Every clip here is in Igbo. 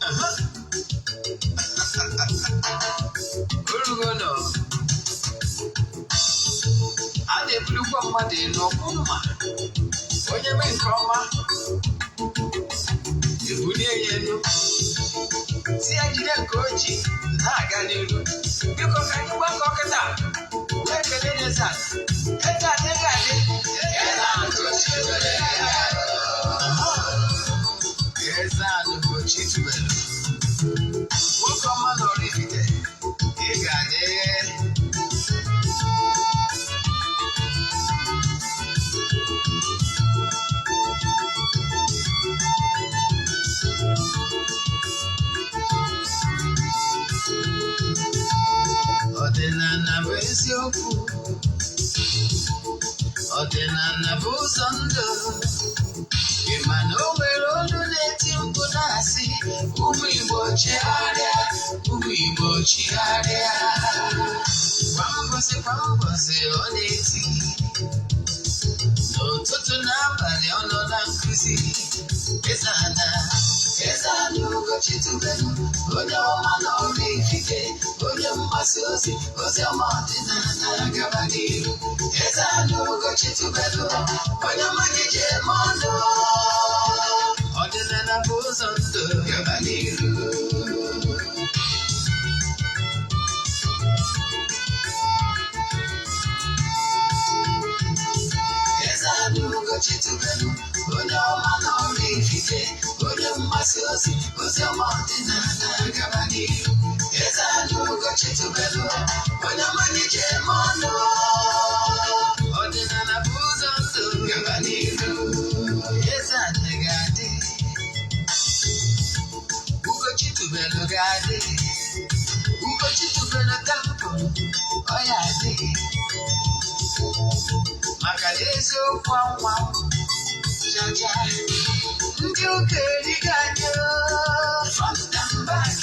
Aha. Orugo nọ. A na-ebulukwa mmadụ elu ọkwụ mma. Onye mee nke ọma, ebulie ya elu. Si ya jide nke o ji na-aga n'iru. Biko, ka anyị gbakọ kịta wee kelee Eze Ana. Eze Ana, ị ga-adị. Eze Ana Ugochi tubelu. Aha. Eze Ana Ugochi tubelu. Nwoke ọma na Oraifite, ị ga-adị. Ọdịnala bụ eziokwu. Ọdịnala bụ ụzọ ndụ. Ị ma na o nwere olu na-eti mkpu na-asị, "Ụmụ Igbo, chigharịa, ụmụ Igbo, chigharịa." Kwa mbọsị kwa mbọsị ọ na-eti, n'ụtụtụ na abalị ọ nọ na nkụzi. Eze Ana, Eze Ana Ugochi tubelu, onye ọma na Oraifite, onye mgbasa ozi ozi ọma ọdịnala, gaba n'iru. Eze Ana Ugochi tubelu, onye ọma gị ji eme ọnụ. Ọdịnala bụ ụzọ ndụ, gaba n'iru. Eze Ana Ugochi tubelu, onye ọma na Oraifite, onye mgbasa ozi ozi ọma ọdịnala, gaba n'iru. Eze Ana Ugochi tubelu, onye ọma gị ji eme ọnụ. Ọdịnala bụ ụzọ ndụ, gaba n'iru. Eze Ana ga-adị, Ugochi tubelu ga-adị, Ugochi tubelu temple ọ ya adị, maka na eziokwu anwa jaja. Ndị ụka erigo anyị front and back,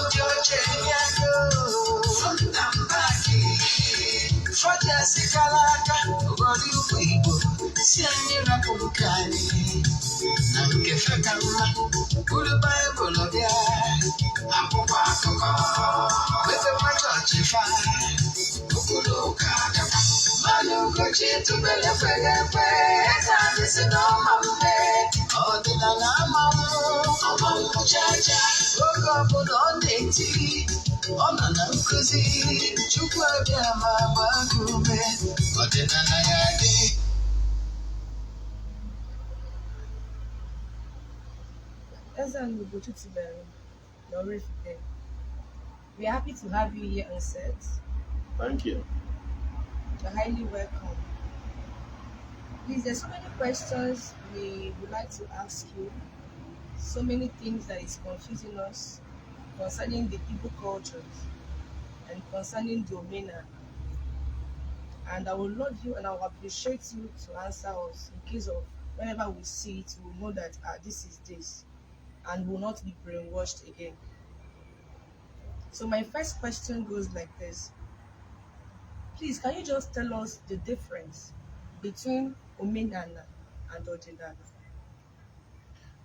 ndị ọcha eri anyị front and back. Fọdụ kara aka ụghọrọ ụmụ Igbo si anyị rapụ nke anyị na nke fe ka mma, buru Baịbụl bịa, akwụkwọ akụkọ, mepekwa chọọchị fa, okpuru ụka agakwa. Mana Ugochi tubelu ekweghị ekwe. Eze anyị si na ọma mme, ọdịnala amanwụ ọmanwụ chacha. Oge ọbụla ọ na-eti, ọ nọ na nkụzi. Chukwu abịa ma gbaa gị ume. Ọdịnala ya dị. Eze Ana Ugochi tubelu na Oraifite, we are happy to have you here on set. Thank you. You're highly welcome. Please, there's so many questions we would like to ask you. So many things that is confusing us concerning the Igbo cultures and concerning the Omenala. And I will love you and I will appreciate you to answer us in case of whenever we see it, we will know that, ah, this is this and will not be brainwashed again. So my first question goes like this. Please, can you just tell us the difference between Omenala and Odinala?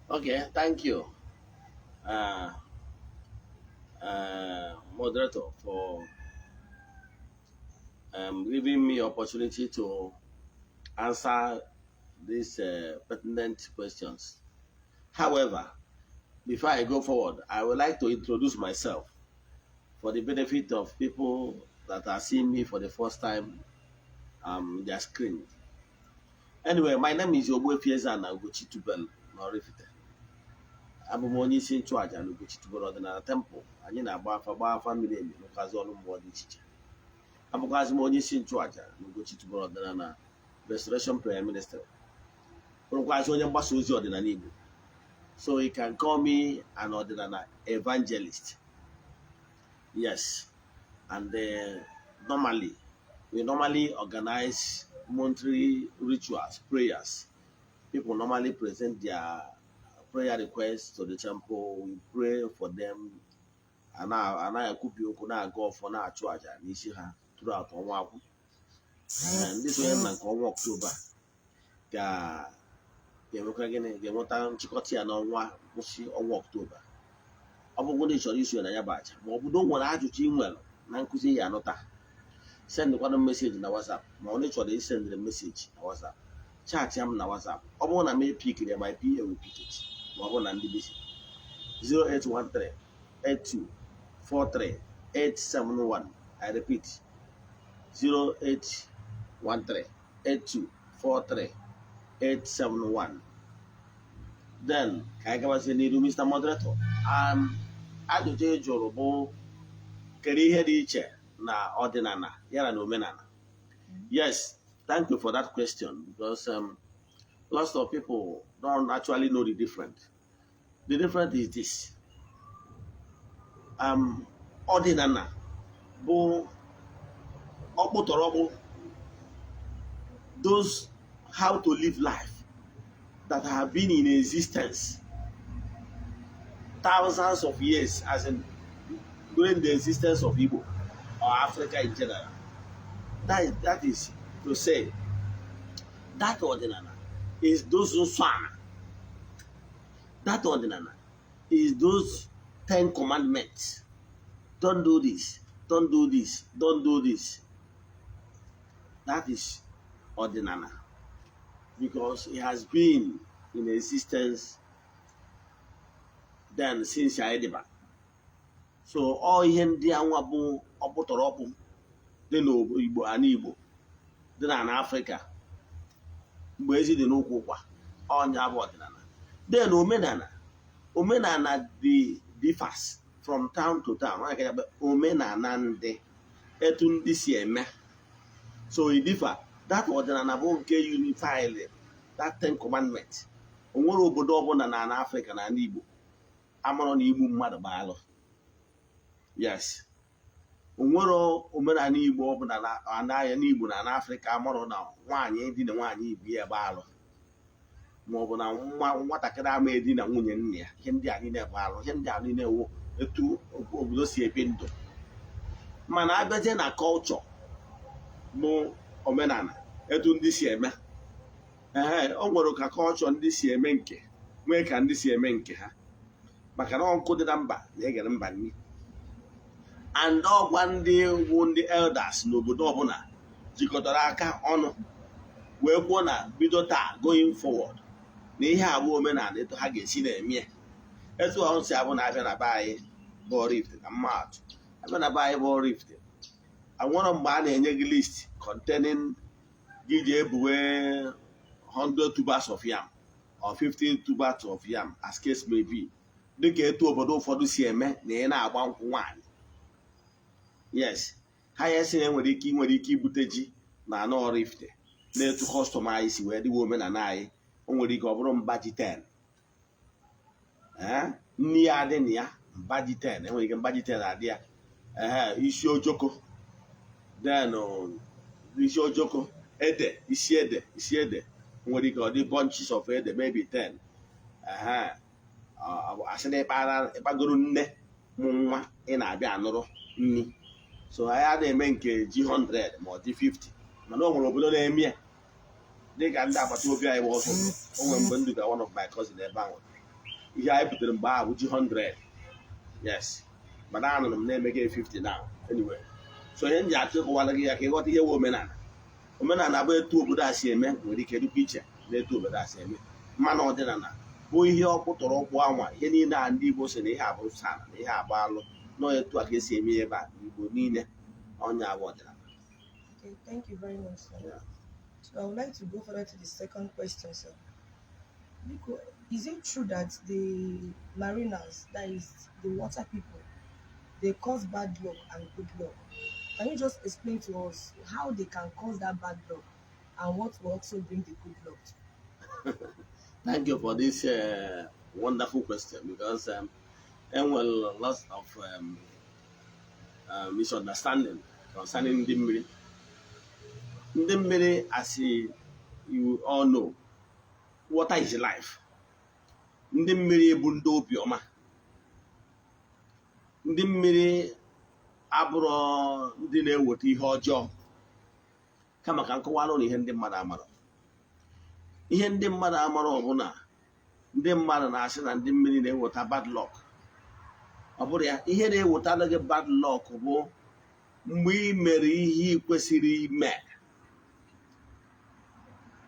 Okay, thank you, moderator, for giving me opportunity to answer these pertinent questions. However, before I go forward, I would like to introduce myself for the benefit of people that are seeing me for the first time in their screen. Anyway, my name is Ogbuefi Eze-Ana Ugochi Tubelu n'Oraifite. Abụ m onye isi nchụaja na Ugochi Tubelu Ọdịnala Temple. Anyị na-agba afa, gbaa afa miri emi, rụkwazi ọrụ mmụọ dị iche iche. Abụkwazị m onye isi nchụaja na Ugochi Tubelu Ọdịnala Restoration Prayer Ministry. Bụrụkwazị onye mgbasa ozi ọdịnala Igbo. So you can call me an ọdịnala evangelist. Yes. And normally, we normally organize monthly rituals, prayers. People normally present their prayer requests to the temple. We pray for them. Anaghị ekwubi okwu, na-aga ọfọ, na-achụ àjà n'isi ha throughout ọnwa akwụ. Ndị sonye na nke ọnwa Ọktoba ga-enwekwa gịnị? Ga-enweta nchịkọta ya n'ọnwa nkwụsị ọnwa Ọktoba. Ọ bụrụ na ị chọrọ isonye na ya bụ aja, ma ọ bụ na o nwere ajụjụ ị nwere na nkụzi ya anụ taa, sendịkwanụ message na WhatsApp. Ma ọ na ị chọrọ isendịrị message na WhatsApp, chat ya m na WhatsApp. Ọ bụrụ na m epickiri ya, my PA will pick it. Ma ọ bụrụ na ndị busy, 0813 82 43 871. I repeat, 0813 82 43 871. Then ka anyị gabazie n'iru. Mr. Moderator, ajụjụ ị jụrụ bụ kedu ihe dị iche na ọdịnala ya na omenala. Yes, thank you for that question, because lots of people don't actually know the difference. The difference is this: ọdịnala bụ ọkpụtọrọkpụ, those how to live life that have been in existence thousands of years, as in during the existence of Igbo or Africa in general. That is to say, that ọdịnala is those nsọ ana. That ọdịnala is those 10 commandments. Don't do this, don't do this, don't do this. That is ọdịnala because it has been in existence then since anyị dịba. So ọ ihe ndị anwa bụ ọkpụtọrọkpụ dị n'Igbo, ana Igbo dị na Afrịka mgbe ezi dị n'ụkwụ ụkwa, ọnya bụ ọdịnala. Then omenala, omenala dị differs from town to town. Ọ ya omenala ndị etu ndị si eme, so it differ. That ọdịnala bụ nke unified that Ten Commandment. O nwere obodo ọbụla na ala Afrịka na ala Igbo amarọ na igbu mmadụ bụ alụ. Yes, o nwere omenala Igbo ọbụla na anya n'Igbo na n'Afrịka amarọ na nwaanyị edina nwaanyị ibu ya ebe alụ, ma ọ bụ na nwa nwatakịrị ama edina nwunye nna ya. Ihe ndị a niile bụ alụ. Ihe ndị a niile wụ etu obodo si ebi ndụ. Mana abịazie na culture bụ omenala etu ndị si eme, ee, o nwere ka culture ndị si eme nke nwee ka ndị si eme nke ha, maka na ọnkụ dị na mba na-egere mba nri. And ọgwa ndị bụ ndị elders n'obodo ọbụla jikọtara aka ọnụ wee kwuo na bido taa going forward na ihe abụ omenala etu ha ga-esi na-eme ya. Etu ọhụụ si abụ na-abịa na be anyị bụ Oraifite, na mmadụ abịa na be anyị bụ Oraifite, anwụrọ mgbe a na-enye gị list containing gị ji ebuwe 100 tubers of yam or 50 tubers of yam, as case may be, dịka etu obodo ụfọdụ si eme na ị na-agba nkwụ nwaanyị. Yes, ha ya sị na enwere ike nwere ike ibute ji na anọ Oraifite na-etu custom anyị si wee dịwa omenala anyị. O nwere ike ọ bụrụ mba ji 10, ee, nni ya adị na ya, mba ji 10, enwere ike mba ji 10 adị ya, ee, isi ojoko, then isi ojoko, ede, isi ede, isi ede nwere ike ọ dị bunches of ede, maybe 10. Ehe, asị na ịkpagoro nne mụ nwa ị na-abịa anụrụ nni. So anyị a na-eme nke ji 100 ma ọ dị 50, mana o nwere obodo na-eme ya dịka ndị agbata obi anyị bụ ọzọ. O nwere mgbe m duga one of my cousin ebe ahụ, ihe anyị butere mgbe ahụ bụ ji 100. Yes, mana anụrụ m na-emega 50 now. Anyway, so ihe m ji achọ ịkọwara gị ya ka ịghọta ihe wụ omenala. Omenala bụ etu obodo a si eme, nwere ike dịkwa iche na etu obodo a si eme, mana ọdịnala bụ ihe ọkpụtọrọ ọkpụ anwa, ihe niile a ndị Igbo si na ihe abụ nsọ ala na ihe abụ alụ nọ, etu a ka esi eme ya ebe a n'Igbo niile, ọnya abụ ọdịnala. Okay, thank you very much, sir. Yeah. So I would like to go further to the second question, sir. Biko, is it true that the mariners, that is the water people, they cause bad luck and good luck? Can you just explain to us how they can cause that bad luck and what will also bring the good luck? Thank you for this wonderful question, because there were lots of misunderstanding concerning ndị mmiri. Ndị mmiri, as you all know, water is life. Ndị mmiri bụ ndị obiọma. Ndị mmiri abụrụ ndị na-eweta ihe ọjọọ, kama ka nkọwara na ihe ndị mmadụ amara. Ihe ndị mmadụ amara ọbụla, ndị mmadụ na-asị na ndị mmiri na-eweta bad luck. Ọ bụrụ ya, ihe na-ewetara gị bad luck bụ mgbe ị mere ihe ị kwesịrị ime,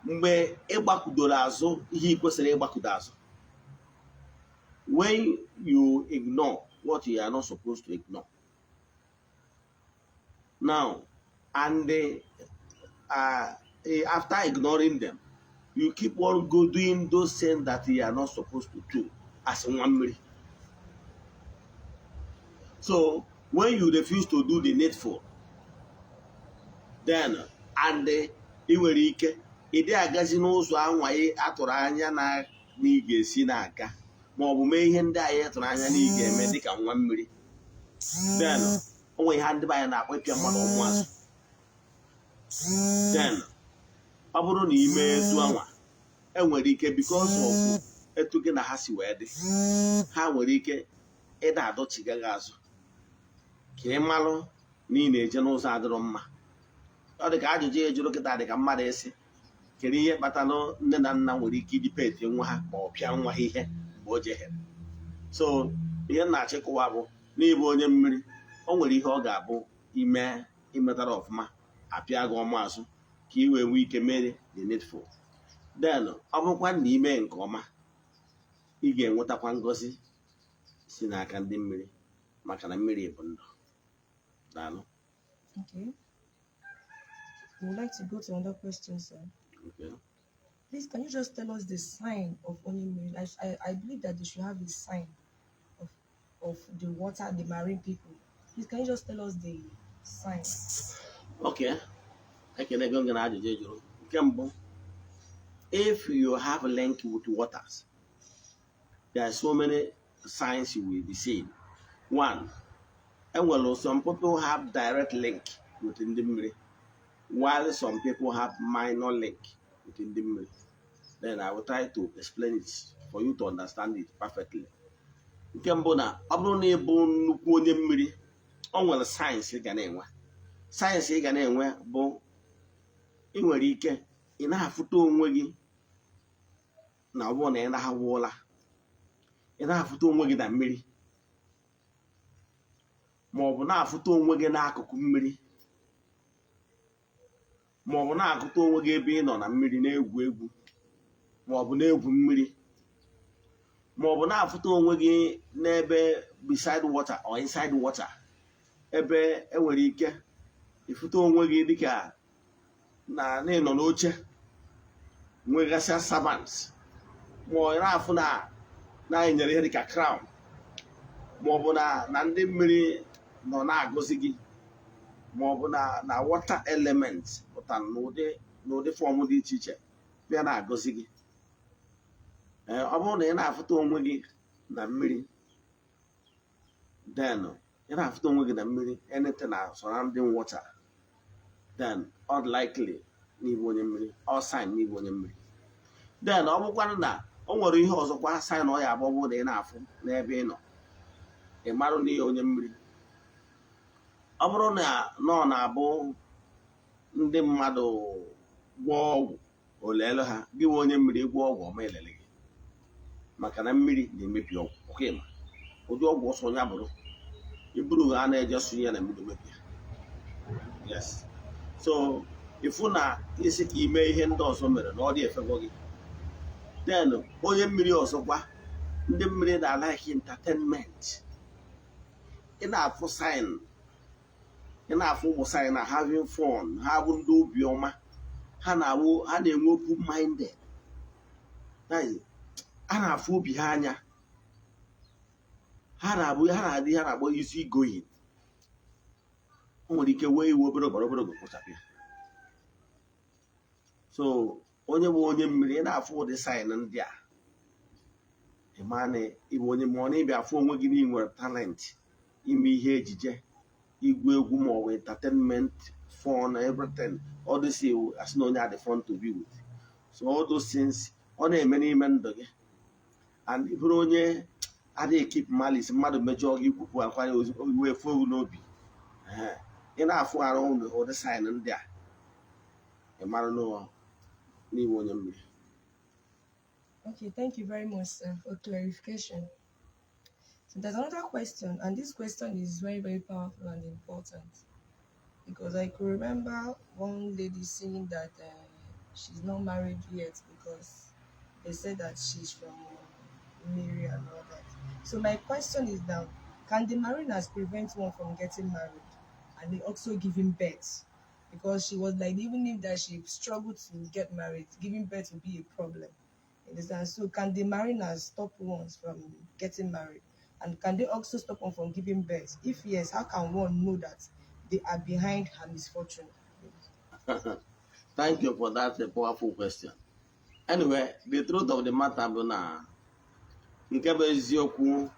mgbe ị gbakudoro azụ ihe ị kwesịrị ịgbakụdo azụ, when you ignore what you are not supposed to ignore. Now, and after ignoring them, you keep on go doing those things that you are not supposed to do as nwa mmiri. So when you refuse to do the needful, then and ị nwere ike ị dị agazi n'ụzọ anwa ị atụrụ anya na ị ga-esi na-aga, ma ọ bụ mee ihe ndị anyị tụrụ anya na ị ga-eme dịka nwa mmiri, then o nwere ihe ndị be anyị na-akpọ ịpịa mmadụ ụmụ azụ. Then ọ bụrụ na ime etu anwa, enwere ike, because of etu gị na ha si wee dị, ha nwere ike ịda adọchiga gị azụ ka ị malụ na ị na-eje n'ụzọ adịrọ mma. Ọ dị ka ajụjụ ya jụrụ kịta dị ka mmadụ esi kedu ihe kpatalụ nne na nna nwere ike iji peti nwa ha ma ọ pịa nwa ha ihe mgbe o jehiere. So ihe m na-achịkọwa bụ n'ịbụ onye mmiri, o nwere ihe ọ ga-abụ ime imetara ọfụma, apịa gị ọmụ azụ ka ị wee nwee ike mere the needful. Then ọ bụrụkwa na ime nke ọma, ị ga-enwetakwa ngọzi si n'aka ndị mmiri, maka na mmiri bụ ndụ. Daalụ. Okay. We would like to go to another question, sir. Okay. Please, can you just tell us the sign of onye mmiri? I believe that they should have a sign of the water, the marine people. Please, can you just tell us the sign? Okay. Ekene gị na ajụjụ ị jụrụ. Nke mbụ, if you have a link with waters, there are so many signs you will be seeing. One, enwere some people have direct link with ndị mmiri, while some people have minor link with ndị mmiri. Then I will try to explain it for you to understand it perfectly. Nke mbụ, na ọ bụrụ na ị bụ nnukwu onye mmiri, o nwere signs ị ga na-enwe. Signs ị ga na-enwe bụ ị nwere ike ị na-afụta onwe gị na ọ bụrụ na ị na-ahụ ụla, ị na-afụta onwe gị na mmiri, ma ọ bụ na-afụta onwe gị n'akụkụ mmiri, ma ọ bụ na-agụta onwe gị ebe ị nọ na mmiri na-egwu egwu, ma ọ bụ na-egwu mmiri, ma ọ bụ na-afụta onwe gị n'ebe beside water or inside water, ebe enwere ike ịfụta onwe gị dịka na ịnọ n'oche nwegasịa servants, ma ọ na-afụ na na-enyere ihe dịka crown, ma ọ bụ na ndị mmiri nọ na-agọzi gị, ma ọ bụ na water element pụtara n'ụdị form dị iche iche bịa na-agọzi gị. Ee, ọ bụrụ na ị na-afụta onwe gị na mmiri, then ị na-afụta onwe gị na mmiri, anything na surrounding water, then unlikely n'ịbụ onye mmiri, ọ sign n'ịbụ onye mmiri. Then ọ bụkwanụ na o nwere ihe ọzọkwa, sign ọ ya abụ, ọ bụrụ na ị na-afụ n'ebe ị nọ, ị marụ na ihe onye mmiri. Ọ bụrụ na ọ na-abụ ndị mmadụ gwọọ ọgwụ olelu ha, gị nwe onye mmiri gwọọ ọgwụ ọma elele gị, maka na mmiri na-emebi ọgwụ. Ọkwa ịma ụdị ọgwụ ọsọ ya bụrụ iburu ha na-eje sụnye na mmiri mebie. Yes, so ịfụ na isi ka ime ihe ndị ọzọ mere na ọ dị efegọ gị. Then onye mmiri ọzọkwa, ndị mmiri na-like entertainment. Ị na-afụ sign, ị na-afụ ụmụ sign na having fun. Ha bụ ndị obiọma, ha na-awụ, ha na-enwe open minded. That is, a na-afụ obi ha anya. Ha na-abụ, ha na-adị, ha na-akpọ easy going. O nwere ike wee iwe obere obere obere oge, kwụchapụ ya. So onye bụ onye mmiri, ị na-afụ ụdị sign ndị a, ị ma na ịbụ onye. Ma ọ na-ịbịa afụ onwe gị na ị nwere talent ime ihe ejije, igwu egwu, ma ọ bụ entertainment, fun, everything, all this, asị na onye a dị fun to be with. So all those things ọ na-eme n'ime ndụ gị, and ị bụrụ onye adịghị keep malice, mmadụ mejọọ gị, ikwupụ akwa ya iwe efu ewu n'obi. Ehe. Ị na-afụ arụ ụdị sign ndị a, ị mara n'ịbụ onye mmiri. Okay, thank you very much, sir, for clarification. So There's another question, and this question is very, very powerful and important because I could remember one lady saying that she's not married yet because they said that she's from Mary and all that. So my question is now, can the mariners prevent one from getting married and they also giving birth? Because she was like, even if that she struggled to get married, giving birth will be a problem. You understand? So can the mariners stop ones from getting married? And can they also stop one from giving birth? If yes, how can one know that they are behind her misfortune? Thank you for that powerful question. Anyway, the truth of the matter bụ na nke bụ eziokwu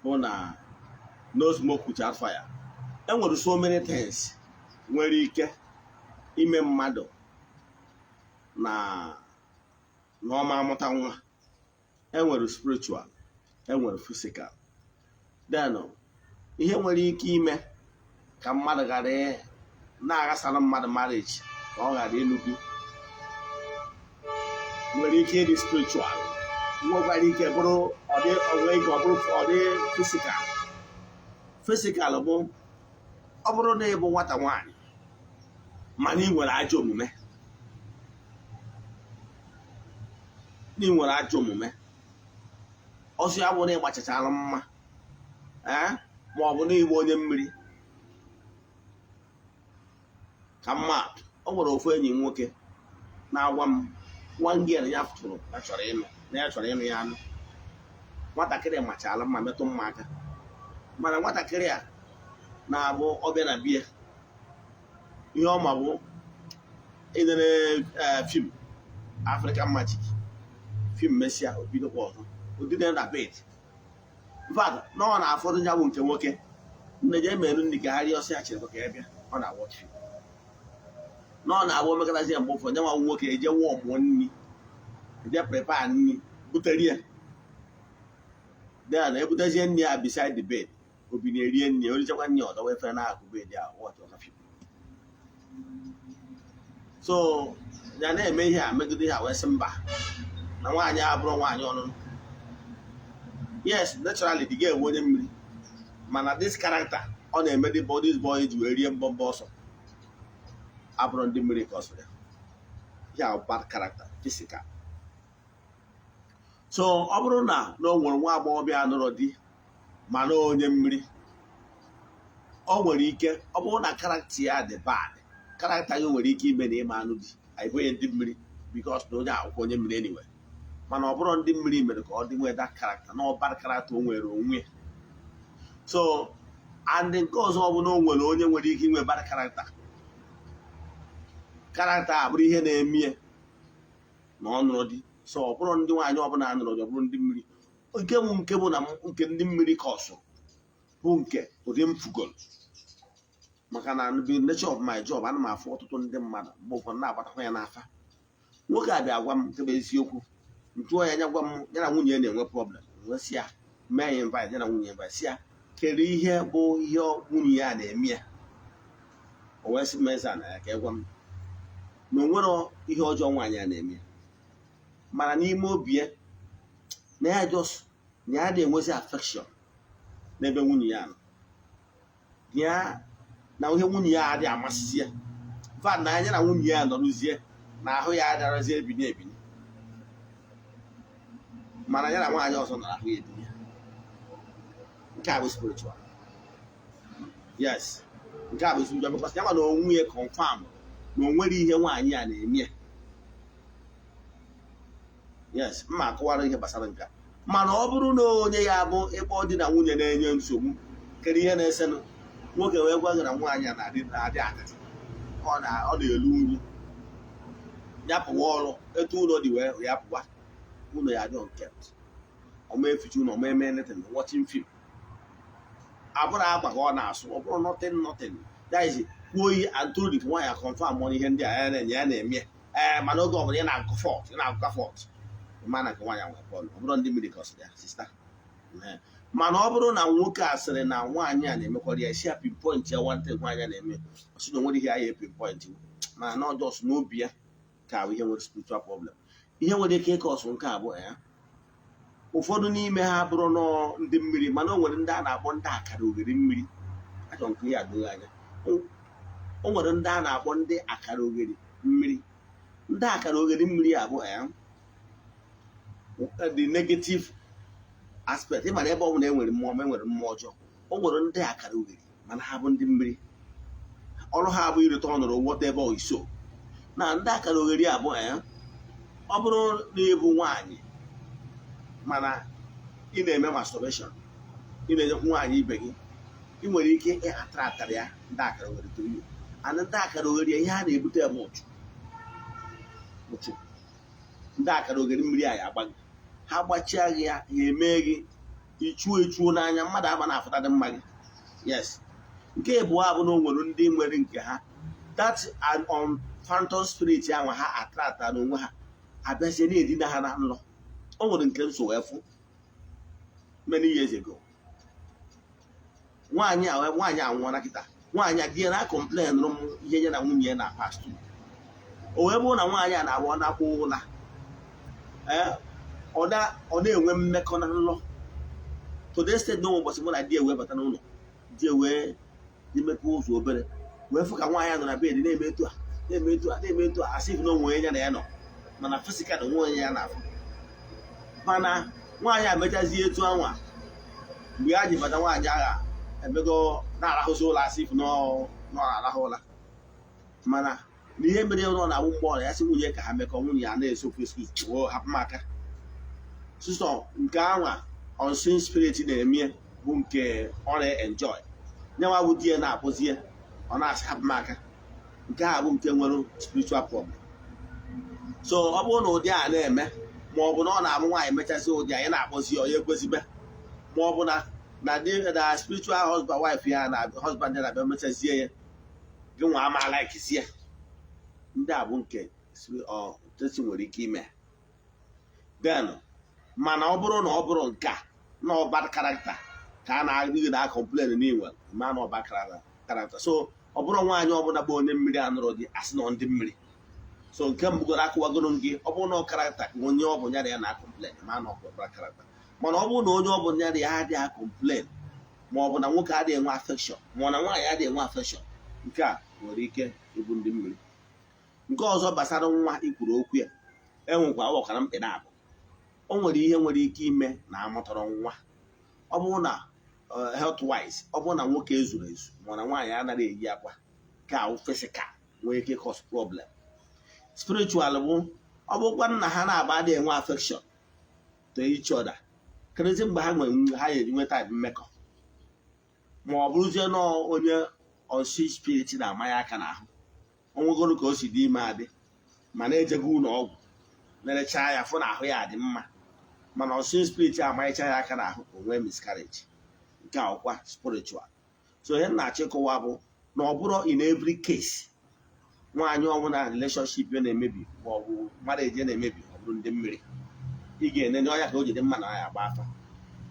bụ na no smoke without fire. Enwere so many things nwere ike ime mmadụ na ọma amụta nwa. Enwere spiritual, enwere physical. Then ihe nwere ike ime ka mmadụ ghara na-aghasara mmadụ marriage ka ọ ghara ịlụ di nwere ike ịdị spiritual, nwekwara ike bụrụ ọdị onwe ike ọ bụrụ ọdị physical. Physical bụ ọ bụrụ na ị bụ nwata nwaanyị mana ị nwere ajọ omume, na ị nwere ajọ omume, ọsọ ya bụ na ị gbachachara mma, ee, ma ọ bụ na ịbụ onye mmiri. Ka mmadụ, o nwere ofu enyi m nwoke na-agwa m one girl ya fụrụ na chọrọ ịnụ, na ya chọrọ ịnụ ya anụ. Nwatakịrị machala mma, metụ mma aka, mana nwatakịrị a na-abụ ọbịa na bia, ihe ọ ma bụ ịnere film African Magic film, mesịa obidokwa ọzọ odide na bed. In fact, na ọ na-afọdụ ya bụ nke nwoke nne je merụ nri ka ha rie, ọsọ ya chere ka ya bịa, ọ na-watch film. Na ọ na-abụ omekọtazi ya mgbe ụfọdụ, nwa nwoke eje wọmụọ nri, eje prepare nri butere ya, then ebutezie nri ya beside the bed, obi na-erie nri, orichakwa nri ọzọ wee fere n'akụ bed ya watch ọka film. So ya na-eme ihe a megide ihe a wee sị mba, na nwaanyị abụrụ nwaanyị ọnụnụ. Yes, naturally the girl onye mmiri, mana this character ọ na-eme the body boy ji wee rie mbọmbọ ọsọ abụrụ ndị mmiri ka ọ sịrị ya ya bad character physical. So ọ bụrụ na o nwere nwa agbọghọbịa nụrụ di mana onye mmiri, ọ nwere ike ọ bụrụ na character ya dị bad, character gị nwere ike ime na ịma anụ di anyị ndị mmiri because na onye akwụkwọ onye mmiri anyway, mana ọ bụrụ ndị mmiri mere ka ọ dị nwee that character na ọ bad character o nwere onwe. So and nke ọzọ ọ bụ na o nwere onye nwere ike inwe bad character, character abụrụ ihe na-eme na ọ nụrụ di. So ọ bụrụ ndị nwaanyị ọbụla nụrụ di, ọ bụrụ ndị mmiri, nke bụ na nke ndị mmiri kọsụ bụ nke ụdị m fugoro, maka na the nature of my job, ana m afụ ọtụtụ ndị mmadụ mgbe ụfọdụ na-agbatakwa ya n'afa. Nwoke a bịa gwa m nke bụ eziokwu, ntụọ ya anya gwa m ya na nwunye ya na-enwe problem, wee sị ya mee ya invite, ya na nwunye invite, sị ya kedu ihe bụ ihe nwunye ya na-eme ya. O wee sị meza na ya ka e gwa m na o nwere ihe ọjọọ nwaanyị a na-eme ya, mana n'ime obi ya na ya just na ya na-enwezi affection n'ebe nwunye ya nọ, ya na ihe nwunye ya adịghị amasịzi ya. In fact, na anya na nwunye ya nọrụzie na ahụ ya adarazi ebini ebini, mana ya na nwaanyị ọzọ nọrọ ahụ ya ebini. Nke a bụ spiritual. Yes, nke a bụ spiritual because ya ma na onwe ya confirm na o nwere ihe nwaanyị a na-eme ya. Yes, mma akọwara ihe gbasara nke a. Mana ọ bụrụ na onye ya bụ ịkpọ di na nwunye na-enye nsogbu, kedu ihe na-esenụ? Nwoke wee gwa gị na nwaanyị a na-adị atịtị, ọ na-elu unyi, ya pụwa ọrụ etu ụlọ dị wee ya pụwa ụlọ ya dị unkept, ọma eficha ụlọ, ọma eme anything, watching film, abụrụ akwa ka ọ na-asụ, ọ bụrụ nothing nothing. That is, kwuo ihe and truly nwaanyị confirm ọ ihe ndị a ya na-enye ya na-eme. Ee, mana oge ọbụla ị na-akụ fault, ị na-akụka fault, mana nke nwaanyị nwere problem, ọ bụrụ ndị mmiri ka ọ sịrị ya sister. Mana ọ bụrụ na nwoke a sịrị na nwaanyị a na-emekwara ya, isi ya pinpoint ya nwantị nwaanyị a na-eme, ọ sị na o nwere ihe ya pinpoint, mana na ọjọọ n'obi ya ka ihe nwere spiritual problem. Ihe nwere ike ịka ọsụ nke abụọ ya Ụfọdụ n'ime ha bụrụ nọọ ndị mmiri, mana o nwere ndị a na-akpọ ndị akara oghere mmiri. Achọrọ nke ya doo anya. O nwere ndị a na-akpọ ndị akara oghere mmiri. Ndị akara oghere mmiri a bụ ya the negative aspect. Ị mara ebe ọ bụla e nwere mmụọ ma e nwere mmụọ ọjọọ. O nwere ndị akara oghere, mana ha bụ ndị mmiri. Ọrụ ha bụ irite ọnụrụ whatever iso na ndị akara oghere a bụ ya. Ọ bụrụ na ịbụ nwaanyị mana ị na-eme masturbation, ị na-enyekwu nwaanyị ibe gị, ị nwere ike ịattractara ya ndị akara oghere to you. And ndị akara oghere, ihe a na-ebute bụ ụchụ. Ụchụ ndị akara oghere mmiri a ya agba gị, ha gbachia gị ya, ha emee gị ichuo echuo n'anya mmadụ, ama na-afụta dị mma gị. Yes, nke abụọ abụ na o nwere ndị nwere nke ha, that and on phantom spirit ahụ ha attract n'onwe ha, abịazie na-edina ha na nlọ. O nwere nke nso wee fụ many years ago. Nwaanyị a, nwaanyị anwụọla kịta. Nwaanyị a, di ya na complain m ihe ya na nwunye ya na pass through. O wee bụrụ na nwaanyị a na-agba, ọ na-akpọ ụla, ee, ọ na-enwe mmekọ na nlọ to the extent na ụbọchị mụ na di ya wee bata n'ụlọ, di ya wee imepe ụzọ obere, wee fụ ka nwaanyị a nọ na bed na-eme etu a, na-eme etu a, na-eme etu a, asị na onwe onye ya na ya nọ, mana physical na onwe onye ya na-afụ. Mana nwaanyị a mechazie etu anwa. Mgbe ya ji bata, nwaanyị agha emego na-arahụzi ụlọ, asị if na ọ na-arahụ ụla. Mana na ihe mere ọ na-awụ, mgbe ọra ya sị nwunye ka ha mekọ, nwunye ya na-esokwu excuse, woo hapụ m aka sisọ. Nke anwa unseen spirit na-eme bụ nke ọ na-enjoy. Nyanwa bụ di ya na-akpụzie, ọ na-asị hapụ m aka. Nke a bụ nke nwere spiritual problem. So ọ bụrụ na ụdị a na-eme, ma ọ bụ na ọ na-amụ nwaanyị mechazi ụdị a, ya na-akpọzi ya, ya ekwezibe, ma ọ bụ na di na spiritual husband, wife ya na husband ya na-abịa mechazie ya, gị nwa ama likezie. Ndị a bụ nke ọ nwere ike ime. Then mana ọ bụrụ na ọ bụrụ nke a na ọ bad character ka a na-adịghị na complain n'inwe ma na ọ bad character. So ọ bụrụ nwaanyị ọbụla bụ onye mmiri anụrụ dị, asị na ndị mmiri. So nke mbụgoro akụwagoro gị, ọ bụrụ na ọ character ka onye ọ bụ ya na ya na complain, ma na ọ bụ bad character. Mana ọ bụrụ na onye ọ bụ ya na ya adịghị complain, ma ọ bụ na nwoke adịghị enwe affection, ma ọ na nwaanyị adịghị enwe affection, nke a nwere ike ịbụ ndị mmiri. Nke ọzọ gbasara nwa ikwuru okwu ya, enwekwa ọkara mkpị na abụ. O nwere ihe nwere ike ime na amụtọrọ nwa. Ọ bụrụ na health wise, ọ bụrụ na nwoke ezuru ezu, ma na nwaanyị anaghị eyi akwa, ka ahụ physical nwere ike cause problem. Spiritual bụ ọ bụrụkwa nna ha na-aba adịghị enwe affection to each other, kedụzi mgbe ha nwere ha ga-eji nweta mmekọ? Ma ọ bụrụzie na onye unseen spirit na-ama ya aka n'ahụ, onwegoro ka o si dị ime adị, mana ejego ụlọ ọgwụ nerechaa ya, fụ na ahụ ya dị mma, mana unseen spirit amanyecha ya aka n'ahụ, o nwee miscarriage. Nke a ọkwa spiritual. So ihe m na-achọ ịkọwa bụ na ọ bụrụ in every case nwaanyị ọbụla relationship ya na-emebi ma ọ bụ marriage ya na-emebi, ọ bụrụ ndị mmiri. Ị ga-enene ọnya ka o ji dị mma na ya agba afa.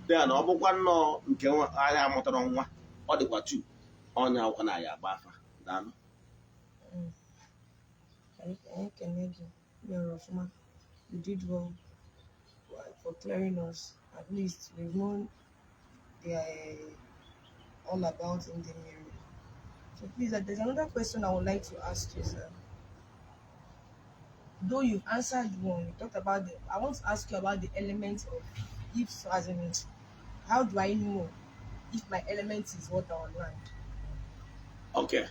Then ọ bụkwa nnọọ nke anya amụtara nwa, ọ dịkwa tu ọnya akwụkwọ na ya agba afa. Daalụ. Anyị ekene gị, mere ọfụma. You did well for clearing us. At least we've known they are all about ndị mmiri. So please, there's another question I would like to ask you, sir. Though you've answered one, you talked about the, I want to ask you about the element of if so, as in, how do I know if my element is water or land? Okay,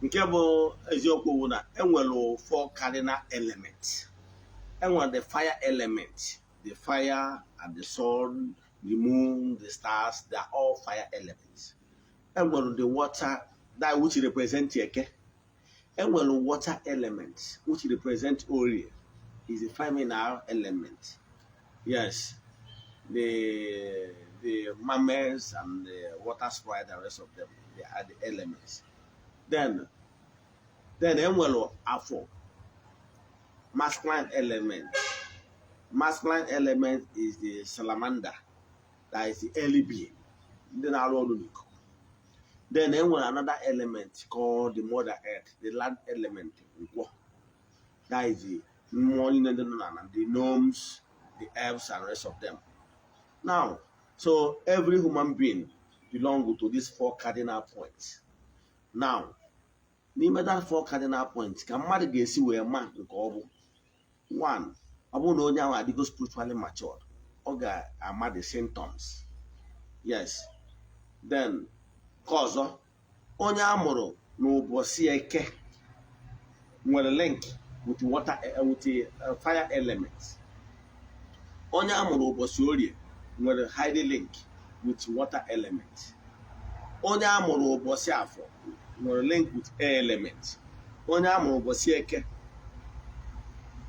nke bụ eziokwu bụ na enwere four cardinal elements. Enwere the fire element, the fire and the sun, the moon, the stars, they are all fire elements. Enwere the water, that which represent Eke. Enwere water element, which represent Orie, is a feminine element. Yes, the mammals and the water sprite and the rest of them, they are the elements. Then enwere afọ, masculine element. Masculine element is the salamander, that is the early being, ndị na-arụ ọrụ n'ikuku. Then enwere another element called the mother earth, the land element, nkwọ, that is the mmụọ niile ndị nọ n'ala, the gnomes, the elves and rest of them. Now, so every human being belong to these four cardinal points. Now, n'ime that four cardinal points ka mmadụ ga-esi wee ma nke ọ bụ. One, ọ bụrụ na onye ahụ adịgo spiritually matured, ọ ga-ama the symptoms. Yes. Then nke ọzọ, onye a mụrụ n'ụbọchị Eke nwere link with water, with the fire element. Onye a mụrụ ụbọchị Orie nwere highly link with water element. Onye a mụrụ ụbọchị Afọ nwere link with air element. Onye a mụrụ ụbọchị Eke,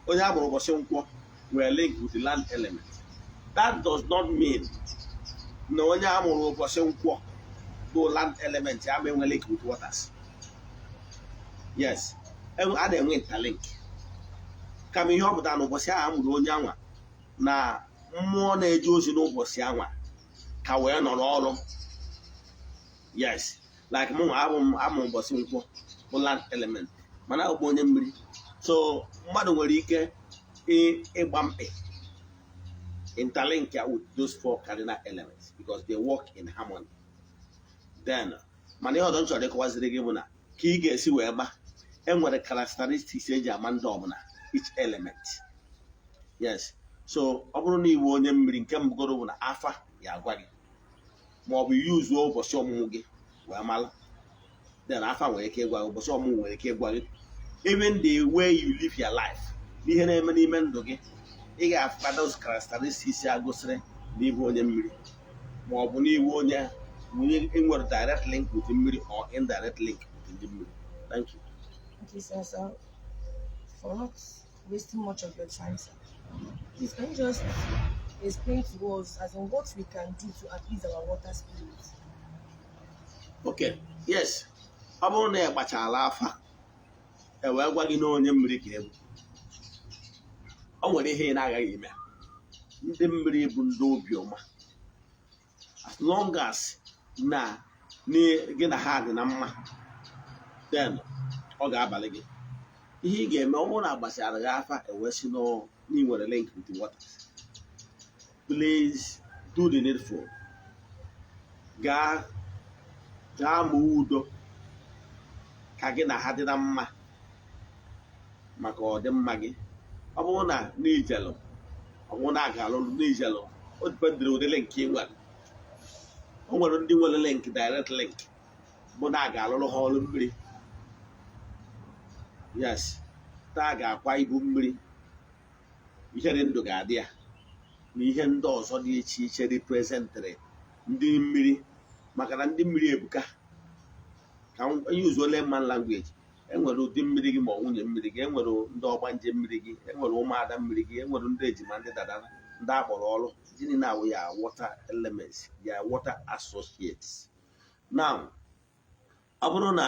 onye a mụrụ ụbọchị Nkwọ nwere link with the land element. That does not mean na onye a mụrụ ụbọchị Nkwọ bụ land element ya ma enwe link with waters. Yes, a na-enwe interlink, kama ihe ọ pụtara n'ụbọchị ahụ a mụrụ onye anwa na mmụọ na-eje ozi n'ụbọchị anwa ka wee nọrọ ọrụ. Yes, like mụ nwa abụ m amụ ụbọchị Nkwọ bụ land element, mana abụ m onye mmiri. So mmadụ nwere ike ịgba mkpị interlink ya with those four cardinal elements because they work in harmony. Then, mana ihe ọzọ m chọrọ ịkọwaziri gị bụ na ka ị ga-esi wee ma, enwere characteristics eji ama ndị ọbụla, each element. Yes, so ọ bụrụ na iwu onye mmiri, nke mbụgoro bụ na afa ya agwa gị, ma ọ bụ yuzuo ụbọchị ọmụmụ gị wee mara. Then afa nwere ike ịgwa gị, ụbọchị ọmụmụ nwere ike ịgwa gị, even the way you live your life, n'ihe na-eme n'ime ndụ gị, ị ga-afụta those characteristics ya gosiri na ịbụ onye mmiri, ma ọ bụ na iwu onye nwere direct link with mmiri or indirect link with ndị mmiri. Thank you. Okay, sir, sir, for not wasting much of your time, sir. Please, can you just explain to us as in what we can do to appease our water spirits? Okay, yes. Ọ bụrụ na ị gbachala afa, e wee gwa gị na onye mmiri ka ebu, o nwere ihe ị na-agaghị ime. Ndị mmiri bụ ndị obiọma. As long as na gị na ha dị na mma, then ọ ga-abalị gị. Ihe ị ga-eme, ọ bụrụ na agbasara gị afa, ewee sị na ị nwere link with the waters, please do the needful. Gaa gaa ma udo ka gị na ha dị na mma maka ọdịmma gị. Ọ bụrụ na n'ijelụ, ọ bụrụ na a ga-alụlụ n'ijelụ, o dependịrị ụdị link ị nwere. O nwere ndị nwere link, direct link, bụ na a ga-alụrụ ha ọrụ mmiri. Yes, taa ga-akwa ibu mmiri, ihe dị ndụ ga-adị ya, na ihe ndị ọzọ dị iche iche representịrị ndị mmiri, maka na ndị mmiri ebuka. Ka onye use layman language, enwere ụdị mmiri gị ma ọ nwunye mmiri gị, enwere ndị ọgbanje mmiri gị, enwere ụmụada mmiri gị, enwere ndị ejima, ndị dada, ndị akpọrọ ọrụ gịnị na-awụ ya, water elements ya, water associates. Now, ọ bụrụ na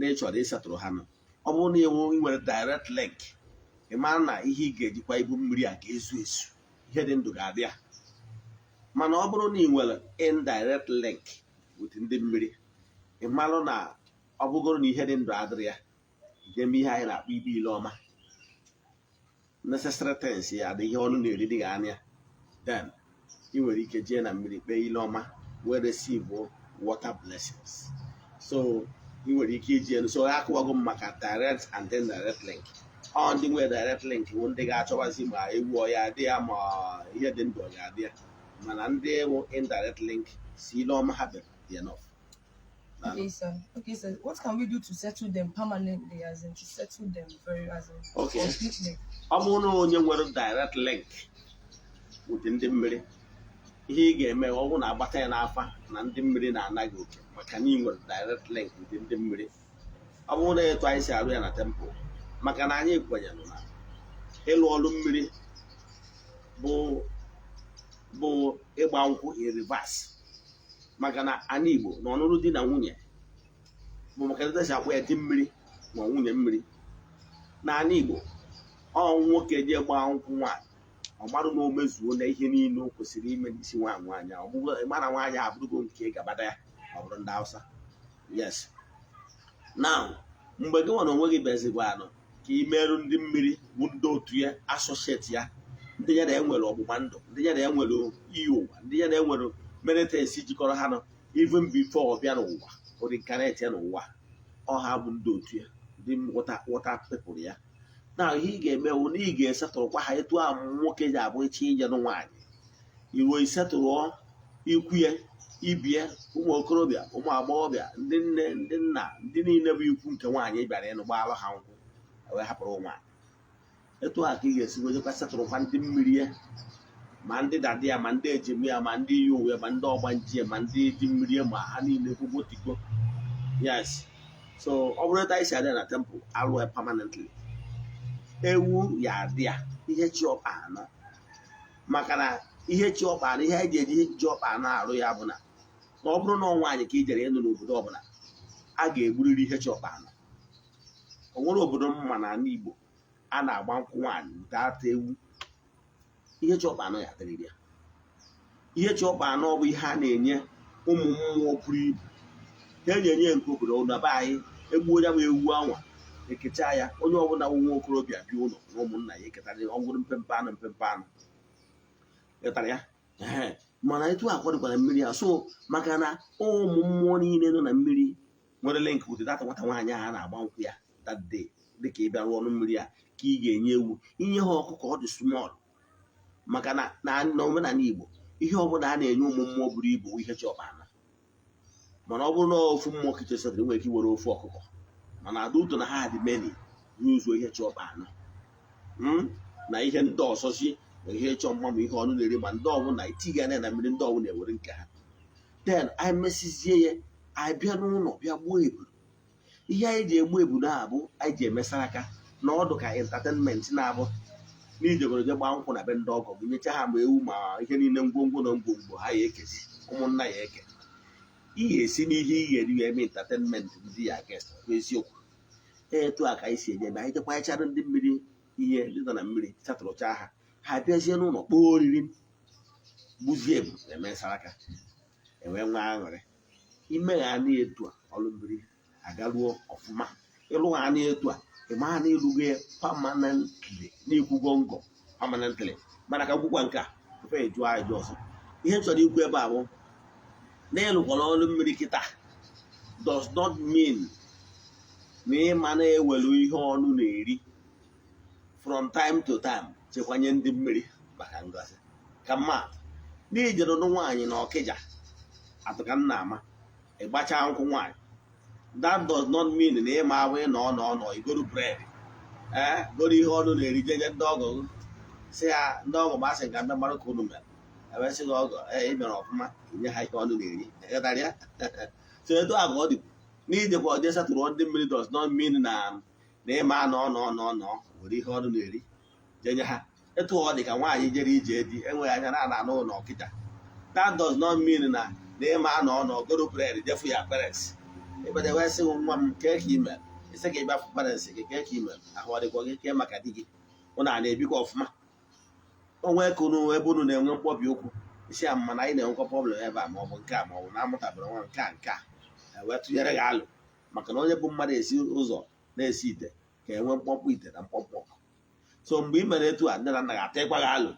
ị chọrọ ịsetụrụ ha nọ, ọ bụrụ na iwu nwere direct link, ị mara na ihe ị ga-ejikwa ibu mmiri a ga-ezu ezu, ihe dị ndụ ga-adị ya. Mana ọ bụrụ na ị nwere indirect link with ndị mmiri, ị marụ na ọ bụgoro na ihe dị ndụ adịrị ya, eme ihe anyị na-akpọ ibe ile ọma, necessary things ya adị, ihe ọnụ na-eri dị gị anya, then ị nwere ike jee na mmiri kpee ile ọma wee receive water blessings. So ị nwere ike iji elu. So akụwago m maka direct and indirect link. Ọ ndị nwere direct link bụ ndị ga-achọwazi ma ewu ọ ya adị ya, ma ihe dị ndụ ọ ga-adị ya. Mana ndị wụ indirect link, si ile ọma ha bịara dị enough. Okay, sir. Okay, sir. What can we do to settle them permanently, as in to settle them very, as in completely? Ọ bụrụ na onye nwere direct link with ndị mmiri, ihe ị ga-eme, ọ bụrụ na agbata ya n'afa na ndị mmiri na-anaghị oke, maka na ị nwere direct link with ndị mmiri, ọ bụrụ na etu anyị si arụ ya na temple, maka na anyị kwenyere na ịlụ ọrụ mmiri bụ ịgba nkwụ in reverse, maka na ana Igbo na ọnụrụ di na nwunye bụ maka etu esi akpọ ya di mmiri ma nwunye mmiri. N'ala Igbo, ọ nwoke jee gbaa nkwụ nwaanyị, ọ marụ na o mezuo na ihe niile o kwesịrị ime n'isi nwaanyị. Nwaanyị ọ bụrụ mara nwaanyị abụrụgo nke gabada ya, ọ bụrụ ndị Hausa. Yes. Now, mgbe gị nwere onwe gị bịazigwanụ ka ị merụ ndị mmiri bụ ndị otu ya, associate ya, Ndị ya na ya nwere ọgbụgba ndụ, ndị ya na ya nwere iyi ụwa, ndị ya na ya nwere many things jikọrọ ha nọ even before ọ bịa n'ụwa, o reincarnate ya n'ụwa. Ọ ha bụ ndị otu ya, ndị water water people ya. Na ihe ị ga-eme wụ na ị ga-esetụrụkwa ha etu a nwoke ji abụ ịchị ije nụ nwaanyị iruo, isetụrụ ikwu ya, ibie, ụmụ okorobịa, ụmụ agbọghọbịa, ndị nne, ndị nna, ndị niile bụ ikwu nke nwaanyị bịara ịnụ, gbaalụ ha nkwụ, wee hapụrụ nwaanyị. Etu a ka ị ga-esi wejekwa setụrụkwa ndị mmiri ya, ma ndị daddy ya, ma ndị ejem ya, ma ndị iyi uwe, ma ndị ọgbanje ya, ma ndị dị mmiri ya, ma ha niile kwugbo tigo. Yes, so ọ bụrụ etu anyị si adị na temple alụ ya permanently, ewu ya adị ya, ihe chi ọkpa anọ, maka na ihe chi ọkpa anọ, ihe anyị ji eji ji ọkpa anọ arụ ya bụ na ọ bụrụ na ọ nwaanyị ka i jere ịnụ n'obodo ọbụla, a ga-egburiri ihe chi ọkpa anọ. O nwere obodo mma n'ala Igbo a na-agba nkwụ nwaanyị ata ewu, ihe chi ọkpa anọ ya adịrịrị ya. Ihe chi ọkpa anọ bụ ihe a na-enye ụmụ mmụọ buru ibu ka e na-enye nke obodo na be anyị. Egbuo ya bụ ewu anwa, ekechaa ya, onye ọbụla bụ nwa okorobịa bi ụlọ na ụmụnna ya eketara ọgwụrụ mpempe anụ, mpempe anụ ịtara ya. Ee, mana etu a kwadịkwara mmiri a so, maka na ụmụ mmụọ niile nọ na mmiri nwere link with that nwata nwaanyị ahụ a na-agba nkwụ ya that day. Dịka ị bịa rụọ ọnụ mmiri a ka ị ga-enye ewu, inye ha ọkụkọ, ọ dị small, maka na na omenala Igbo, ihe ọbụla a na-enye ụmụ mmụọ buru ibu, ihe chi ọkpa anọ. Mana ọ bụrụ na ofu mmụọ kichesịrị, nwere ike iwere ofu ọkụkọ, mana ada ụtọ na ha dị many, yuzuo ihe chi ọkpa anọ na ihe ndị ọzọzi, ma ihe ịchọ mma, ma ihe ọnụ na-eri, ma ndị ọbụla itiga anya na mmiri, ndị ọbụla ewere nke ha. Then anyị mesizie ya, anyị bịa n'ụlọ bịa gbuo ebulu. Ihe anyị ji egbu ebulu a bụ anyị ji emesara aka na ọdụ ka entertainment, na-abụ n'ijegoro je gbaa nkwụ na be ndị ọgọ gị, nyecha ha ma ewu ma ihe niile, ngwongwo na ngwongwo ha ya ekezi, ụmụnna ya eke. Ị ga-esi n'ihe ị ga-eri wee eme entertainment ndị ya guest bụ eziokwu. Etu a ka anyị si enye ebe anyị jekwanyechara ndị mmiri, ihe ndị nọ na mmiri satụrụcha ha, ha bịazie n'ụlọ kpọọ oriri, gbuzie ebu, eme saraka, enwee nwa aṅụrị. Ime ha na etu a, ọrụ mmiri agaruo ọfụma. Ịlụ ha na etu a, ịma na ịlụgo ya permanently, n'ikwugo ngọ permanently. Mana ka gwụkwa nke a tupu ị jụọ ajụ ọzọ, ihe m chọrọ ikwu ebe a bụ na ịlụkwara ọrụ mmiri kịta does not mean na ịma na-ewelu ihe ọnụ na-eri from time to time chekwanye ndị mmiri maka ngozi. Ka mmadụ n'ijere nụ nwaanyị na Ọkịja atụka nna ama ịgbacha nkwụ nwaanyị, that does not mean na ịma abụ ịnọ nọ nọ igoro bread, ee, goro ihe ọnụ na-eri, jenye ndị ọgọ gị, sị ha, "Ndị ọgọ, masị nka ndị mmadụ ka unu mere." Ebe sị gị, "Ọgọ, ee, ị mere ọfụma," inye ha ihe ọnụ na-eri. Ịghọtara ya? So etu a ka ọ dị n'ijekwa ọje satụrụ ndị mmiri does not mean na ịma nọ nọ nọ nọ were ihe ọnụ na-eri jenye ha. Etu ọ dị ka nwaanyị jere ije di, enweghị anya na ana n'ụlọ Ọkịja, that does not mean na ịma nọ nọ goro bread jefu ya parents. Ịbata wee sị, "Nwa m, kee ka ime?" Isi ka ị bịa fụ parents gị, "Kee ka ime? Ahụ ọ dịkwa gị? Kee maka di gị? Ụnụ a na-ebikwa ọfụma?" Onwe ka unu ebe unu na-enwe mkpọbi okwu, isi a, mana anyị na-enwekwa problem ebe a, ma ọ bụ nke a, ma ọ bụ na amụtabere nwa nke a, nke a wee tụnyere gị alụ, maka na onye bụ mmadụ esi ụzọ na-esi ite ka enwe mkpọmkpọ ite na mkpọmkpọ. So mgbe ị mere etu a, nne na nna ga-atịkwa gị alụ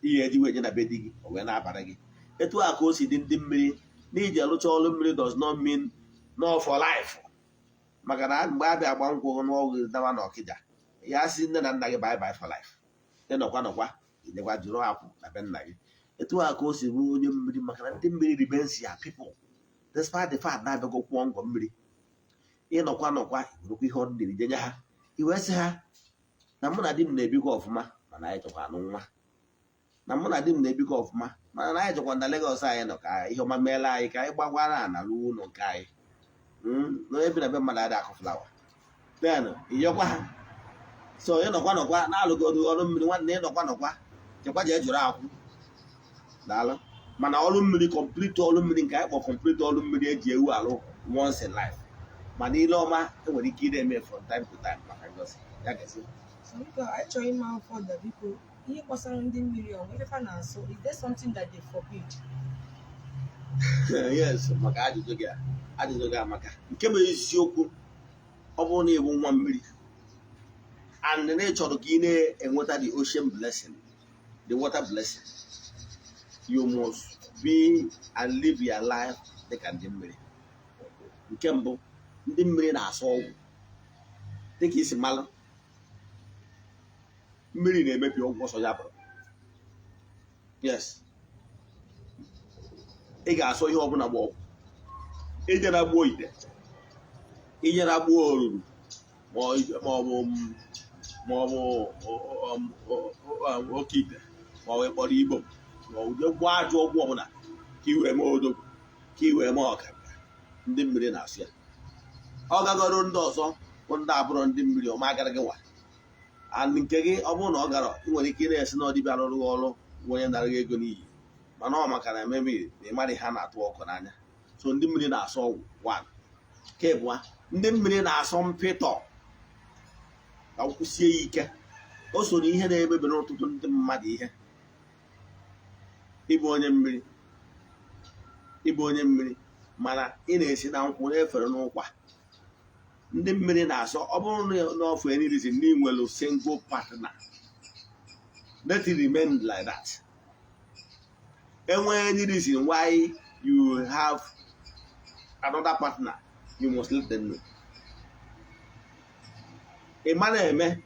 ihe eji wee je na be di gị, o wee na-abara gị. Etu a ka o si dị ndị mmiri n'ije lụcha ọrụ mmiri does not mean no for life, maka na mgbe a bịa gba nkwụ n'ọgwụ dawa na Ọkịja ya, sị nne na nna gị bye bye for life, ịnọkwa nọkwa inyekwa jụrụ akwụ na be nna gị. Etu a ka o si bụrụ onye mmiri, maka na ndị mmiri remains ya people despite the fact na-abịago kwụọ ngọ mmiri. Ịnọkwa nọkwa werekwa ihe ọrụ dịrị jenye ha, i wee sị ha na mụ na di m na-ebikwa ọfụma, mana anyị chọkwa anụ nwa, na mụ na di m na-ebikọ ọfụma, mana na anyị chọkwa na Lagos anyị nọ ka ihe ọma meela anyị, ka anyị gbagwara ana ruo ụlọ nke anyị na onye bi na be mmadụ adị akụ flower. Then ịyọkwa ha. So ịnọkwa nọkwa na-alụgodu ọrụ mmiri, nwanne, ịnọkwa nọkwa chekwa jee jụrụ akwụ. Daalụ. Mana ọrụ mmiri complete, ọrụ mmiri nke anyị kpọ complete ọrụ mmiri, eji ewu alụ once in life, mana ile ọma enwere ike ị na-eme from time to time maka ngozi ya gazi. So biko, anyị chọrọ ịma further, biko, ihe gbasara ndị mmiri, ọ nwere ife na-asụ? Is there something that they forbid? Yes, maka ajụjụ gị a, ajụjụ gị amaka. Nke bụ eziokwu, ọ bụrụ na ịbụ nwa mmiri and na ị chọrọ ka ị na-enweta the ocean blessing, The water blessing, you must be and live your life dịka ndị mmiri. Nke mbụ, ndị mmiri na-asọ ọgwụ. Dịka isi malụ, mmiri na-emebi ọgwụ ọsọ ya bụrụ. Yes, ị ga-asọ ihe ọbụla gba ọgwụ, ijere gbuo ite, ijere gbuo oruru, ma ọ bụ oke ite, ma ọ bụ ịkpọrọ igbo, ma ọ bụ jee gwọọ ajọ ọgwụ ọbụla ka i wee mee odogwu, ka i wee mee ọkanga. Ndị mmiri na-asụ ya. Ọ gagoro ndị ọzọ bụ ndị abụrụ ndị mmiri ọma agara gị nwa and nke gị. Ọ bụrụ na ọ gara, ị nwere ike ị na-esi na ọdịbịa rụrụ gị ọrụ bụ onye nara gị ego n'iyi, mana ọ maka na emebi na ịmarị ha na-atụ ọkụ n'anya. So ndị mmiri na-asọ ọgwụ, one. Nke abụọ, ndị mmiri na-asọ mpịtọ ka kwụsie ya ike. O so na ihe na-emebiri ọtụtụ ndị mmadụ ihe. Ịbụ onye mmiri, ịbụ onye mmiri, mana ị na-esi na nkwụ na-efere n'ụkwa. Ndị mmiri na-asọ. Ọ bụrụ na ọ for any reason na ị nwere single partner, let it remain like that. Enwee any reason why you have another partner, you must let them know. Ị ma na-eme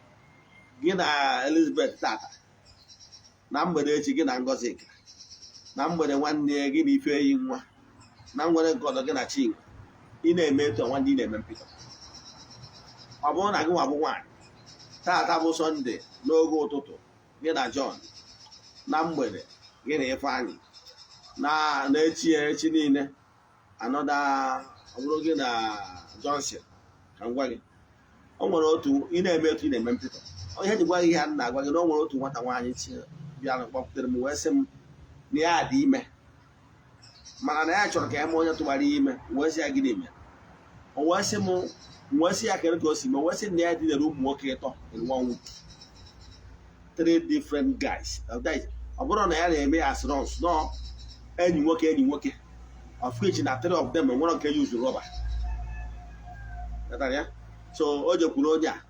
gị na Elizabeth tata, na mgbede echi gị na Ngọzika, na mgbede nwanne ya gị na Ifeyi nwa, na mgbede nke ọzọ gị na Chinwe. Ị na-eme etu a, nwanne, ị na-eme mpịtọ. Ọ bụrụ na gị nwa bụ nwaanyị, tata bụ Sọnde, n'oge ụtụtụ gị na John, na mgbede gị na Ifeanyị, na na-echi ya echi niile anọda, ọ bụrụ gị na Johnson. Ka m gwa gị, o nwere otu ị na-eme etu ị na-eme mpịtọ. Ihe ji gwa gị ihe a na-agwa gị na o nwere otu nwata nwaanyị chi bịara kpọpụtere m wee sị m na ya dị ime, mana na ya chọrọ ka ya ma onye tụgbara ya ime. Wee sị ya, gịnị mere? O wee sị m, wee sị ya kere ka o si mee. Wee sị na ya dinere ụmụ nwoke ịtọ in one week, three different guys. That is, ọ bụrụ na ya na-eme ya as runs, no, enyi nwoke, enyi nwoke, of which na three of them nwere nke use rubber. Ghọtara ya? So o jekwuru onye a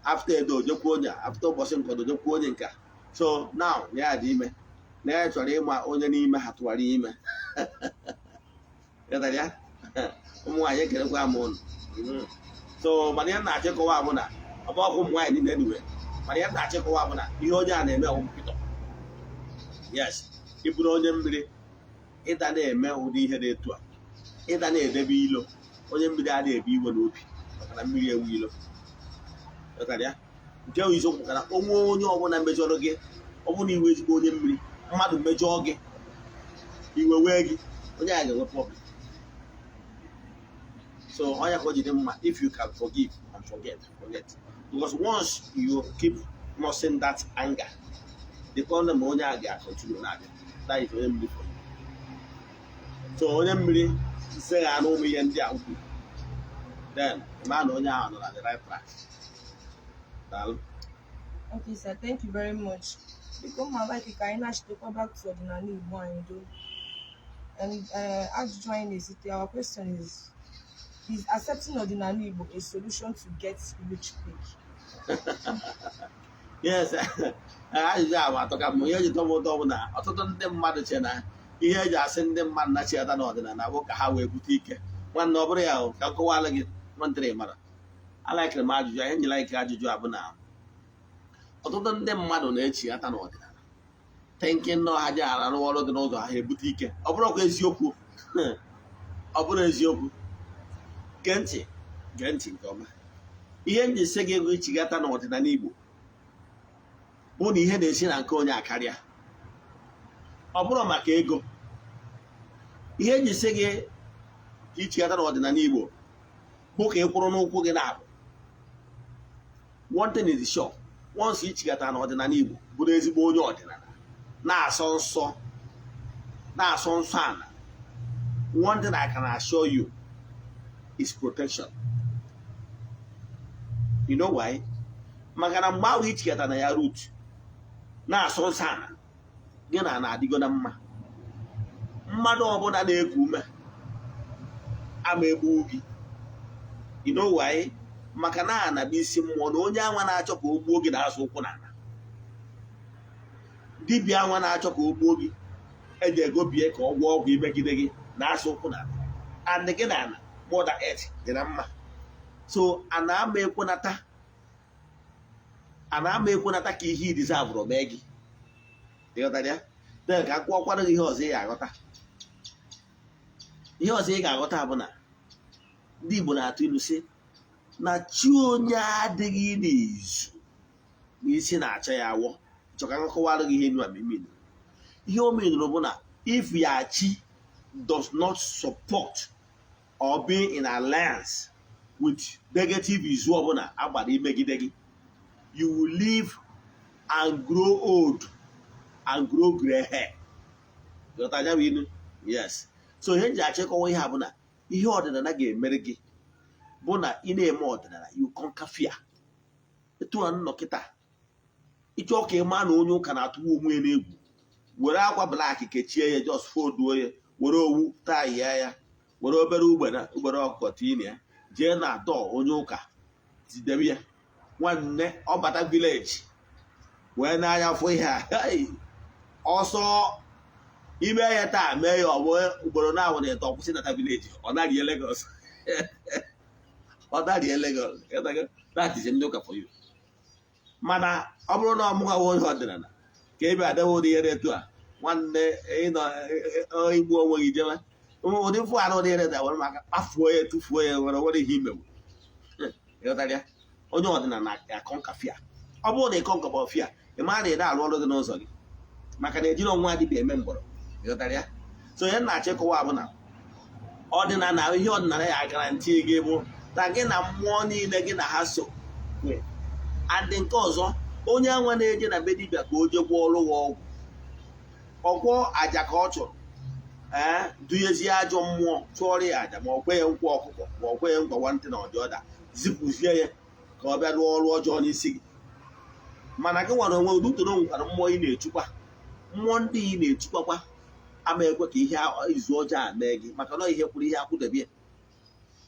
after edo, jekwuo onye a after ụbọchị nke ọdọ, jekwuo onye nke a. So now na ya dị ime, na ya chọrọ ịma onye n'ime ha tụwara ime. Ghọtara ya? Ụmụ nwaanyị, ekelekwa m ụnụ. So mana ya na-achịkọwa bụ na ọ bụ ọkụ ụmụ nwaanyị niile anyway, mana ya na-achịkọwa bụ na ihe onye a na-eme bụ mpịtọ. Yes, ị bụrụ onye mmiri, ịda na-eme ụdị ihe dị etu a, ịda na-edebe ilo. Onye mmiri a na-ebu iwe n'obi, maka na mmiri ewu ilo. Ghọtara ya? Nke bụ isiokwu, maka na onwe onye ọbụla mejọrọ gị, ọ bụrụ na iwe ezigbo onye mmiri, mmadụ mejọọ gị, iwe wee gị, onye a ga-enwe problem. So onye ka o ji dị mma, if you can forgive and forget, forget, because once you keep nursing that anger, the problem onye a ga-continue na-abịa. That is onye mmiri for you. So onye mmiri segha na ụmụ ihe ndị a ukwu, then ma na onye ahụ nọ na the right track. Daalụ. Okay, sir, thank you very much. Biko, mma like ka anyị na-achitekwa back to ọdịnala Igbo anyị do. And ajụjụ anyị na-esite, our question is accepting ọdịnala Igbo a solution to get rich quick? Yes, ajụjụ a bụ atọ ka m. Ihe eji tọ m ụtọ bụ na ọtụtụ ndị mmadụ che na ihe eji asị ndị mmadụ na-achịata n'ọdịnala bụ ka ha wee bute ike. Nwanne, ọ bụrụ ya o, ka m kọwalụ gị nwantịrị mara alaikiri m ajụjụ a. Ihe njiri like ajụjụ a bụ na ọtụtụ ndị mmadụ na-echighata n'ọdịnala thinking na ha ji arụ ọrụ dị n'ụzọ ha ebute ike. Ọ bụrụkwa eziokwu, ọ bụrụ eziokwu. Gee ntị, gee ntị nke ọma. Ihe m ji sị gị ego ichighata n'ọdịnala Igbo bụ na ihe na-esi na nke onye akarịa. Ọ bụrụ maka ego, ihe m ji sị gị ka ichighata n'ọdịnala Igbo bụ ka ị kwụrụ n'ụkwụ gị na-abụ. One thing is sure, once ichighata n'ọdịnala Igbo, bụrụ ezigbo onye ọdịnala na-asọ nsọ, na-asọ nsọ ala, one thing I can assure you is protection. You know why? Maka na mgbe ahụ ichighata na ya root, na-asọ nsọ ala gị, na na-adịgo na mma. Mmadụ ọbụla na-eku ume ama egbu gị. You know why? Maka na ana bụ isi mmụọ, na onye anwa na-achọ ka o gbuo gị na-azụ ụkwụ n'ala. Dibịa nwa na-achọ ka o gbuo gị, eji ego bie ka ọ gwọọ ọgwụ imegide gị, na-asụ ụkwụ na and gị na ana mother earth dị na mma. So ana ama ekwenata, ana ama ekwenata ka ihe idizavụrụ mee gị. Ịghọtara ya? Then ka akwụkwọ gị ihe ọzọ ị ga-aghọta. Ihe ọzọ ị ga-aghọta bụ na ndị Igbo na-atụ ilu sị na chi onye adịghị n'izu na isi na-acha ya awọ. Chọ ka m kọwara gị ihe enu amimi. Ihe o menụrụ bụ na if your chi does not support or be in alliance with negative izu ọbụla agbara imegide gị, you will live and grow old and grow gray hair. Ghọta anya bụ ilu? Yes. So ihe nji achọ ịkọwa ihe a bụ na ihe ọdịnala ga-emere gị bụ na ị na-eme ọdịnala, you conquer fear. Etu a nnọ kịta, ịchọ ka ị maa na onye ụka na-atụwa onwe ya n'egwu, were akwa black kechie ya, just folduo ya, were owu taa ya, ya were obere ugbene ugbere ọkụkọ tinye ya, jee na dọọ onye ụka jidebe ya. Nwanne, ọ bata village wee n'anya fụ ihe a, hey, ọsọ ime ya taa mee ya, ọ bụ ugboro na-awụ na ịtọ, kwụsị nata village, ọ narie Lagos, ọ narie Lagos. That is ndị ụka for you. Mana ọ bụrụ na ọmụnwa onye ọdịnala ka ebe adewe ụdị ihe dị etu a, nwanne, ịnọ igbu onwe gị jewe ụdị mfụ anụ ụdị ihe dị were maka kpafuo ya, tụfuo ya, nwere nwere ihe imewu. Ịghọtara ya? Onye ọdịnala na-aconquer fear. Ọ bụrụ na ị conquer fear, ị mara na ị na-arụ ọrụ gị n'ụzọ gị, maka na ejiri ọnwa dibịa eme mgbọrọ. Ịghọtara ya? So ihe na-achọ ịkọwa bụ na ọdịnala, ihe ọdịnala ya guarantee gị bụ na gị na mmụọ niile gị na ha so. Adị nke ọzọ, onye anwa na-eje na be dibịa ka o jee gwọọ ọrụ ya ọgwụ, ọgwọ aja ka ọ chụrụ, ee, dunyezie ajọ mmụọ chụọrọ ya aja, ma ọ kwe ya nkwa ọkụkọ, ma ọ kwe ya nkwa nwantị na ọdị ọda, zipụzie ya ka ọ bịa rụọ ọrụ ọjọọ n'isi gị. Mana gị nwere onwe ụdị utoro nwekwara mmụọ ị na-echukwa. Mmụọ ndị ị na-echukwakwa ama ekwe ka ihe izu ọjọọ a mee gị, maka na ihe kwuru ihe akwụdebe ya.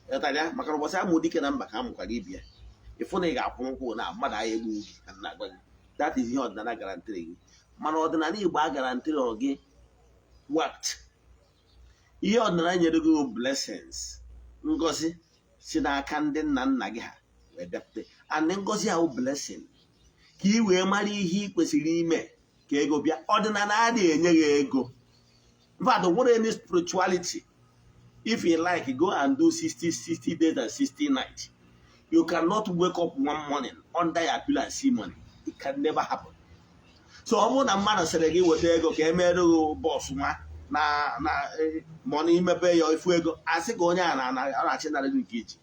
Ịghọtara ya? Maka na ụbọchị amụ dike na mba ka a mụkwara ibi ya, ịfụ na ị ga-akwụ nkwụ na mmadụ agha egbu gị. Ka m na-agwa gị, that is ihe ọdịnala guaranteeri gị. Mana ọdịnala Igbo a guaranteeri gị what? Ihe ọdịnala nyere gị bụ blessings, ngozi si n'aka ndị nna nna gị ha wee bịakwute. And ngozi ahụ, blessing, ka ị wee mara ihe ị kwesịrị ime ka ego bịa. Ọdịnala adịghị enye gị ego. In fact, nwere any spirituality, if you like, go and do 60 60 days and 60 nights, you cannot wake up one morning under your pillow and see money. It can never happen. So ọ bụrụ na mmadụ sịrị gị weta ego ka e mere gị bọs nwa na money, imepe ya ifu ego, asị ka onye a na ọ na-achị nara gị nke iji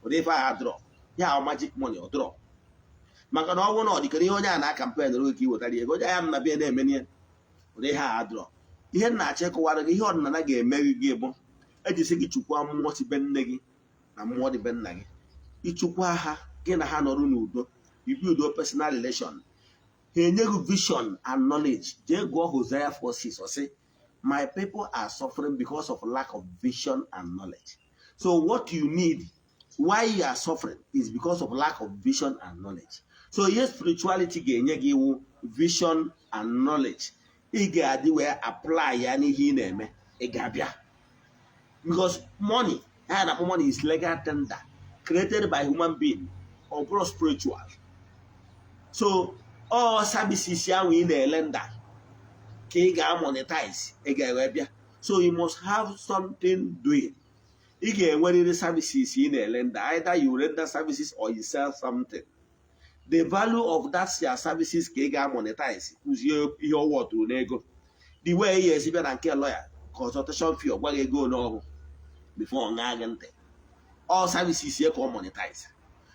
ụdị ife agha drọ ya ahụ magic money, ọ drọ. Maka na ọ bụrụ na ọ dịkara ihe onye a na-campaign gị ka ị wetara ya ego, onye agha m na bịa na-eme ihe ụdị ihe agha drọ. Ihe m na-achọ ịkọwara gị, ihe ọdịnala ga-eme gị bụ ejisi gị chukwa mmụọ si be nne gị na mmụọ dị be nna gị. Ịchụkwa ha, gị na ha nọrọ n'udo, ibi udo, personal relation, ha enye gị vision and knowledge. Jee gụọ Hosea 4:6, ọ sị, "My people are suffering because of lack of vision and knowledge." So what you need, why you are suffering is because of lack of vision and knowledge. So ihe spirituality ga-enye gị iwu vision and knowledge, ị ga-adị wee apply ya n'ihe ị na-eme, ị ga-abịa. Because money ha na-akpọ money is legal tender created by human being, ọ bụrụ spiritual. So all services ahụ ị na-erender ka ị ga-monetize, ị ga-ewe bịa. So you must have something doing. Ị ga-enwerịrị services ị na-erender. Either you render services or you sell something. The value of that your services ka ị ga-monetize, kwụzie ihe ọ wọtụrụ n'ego. The way ị ga-esi bịa na nke lawyer, consultation fee, ọ gwaghị ego ole ọhụụ before ọ ṅaa gị ntị, all services ya ka ọ monetize.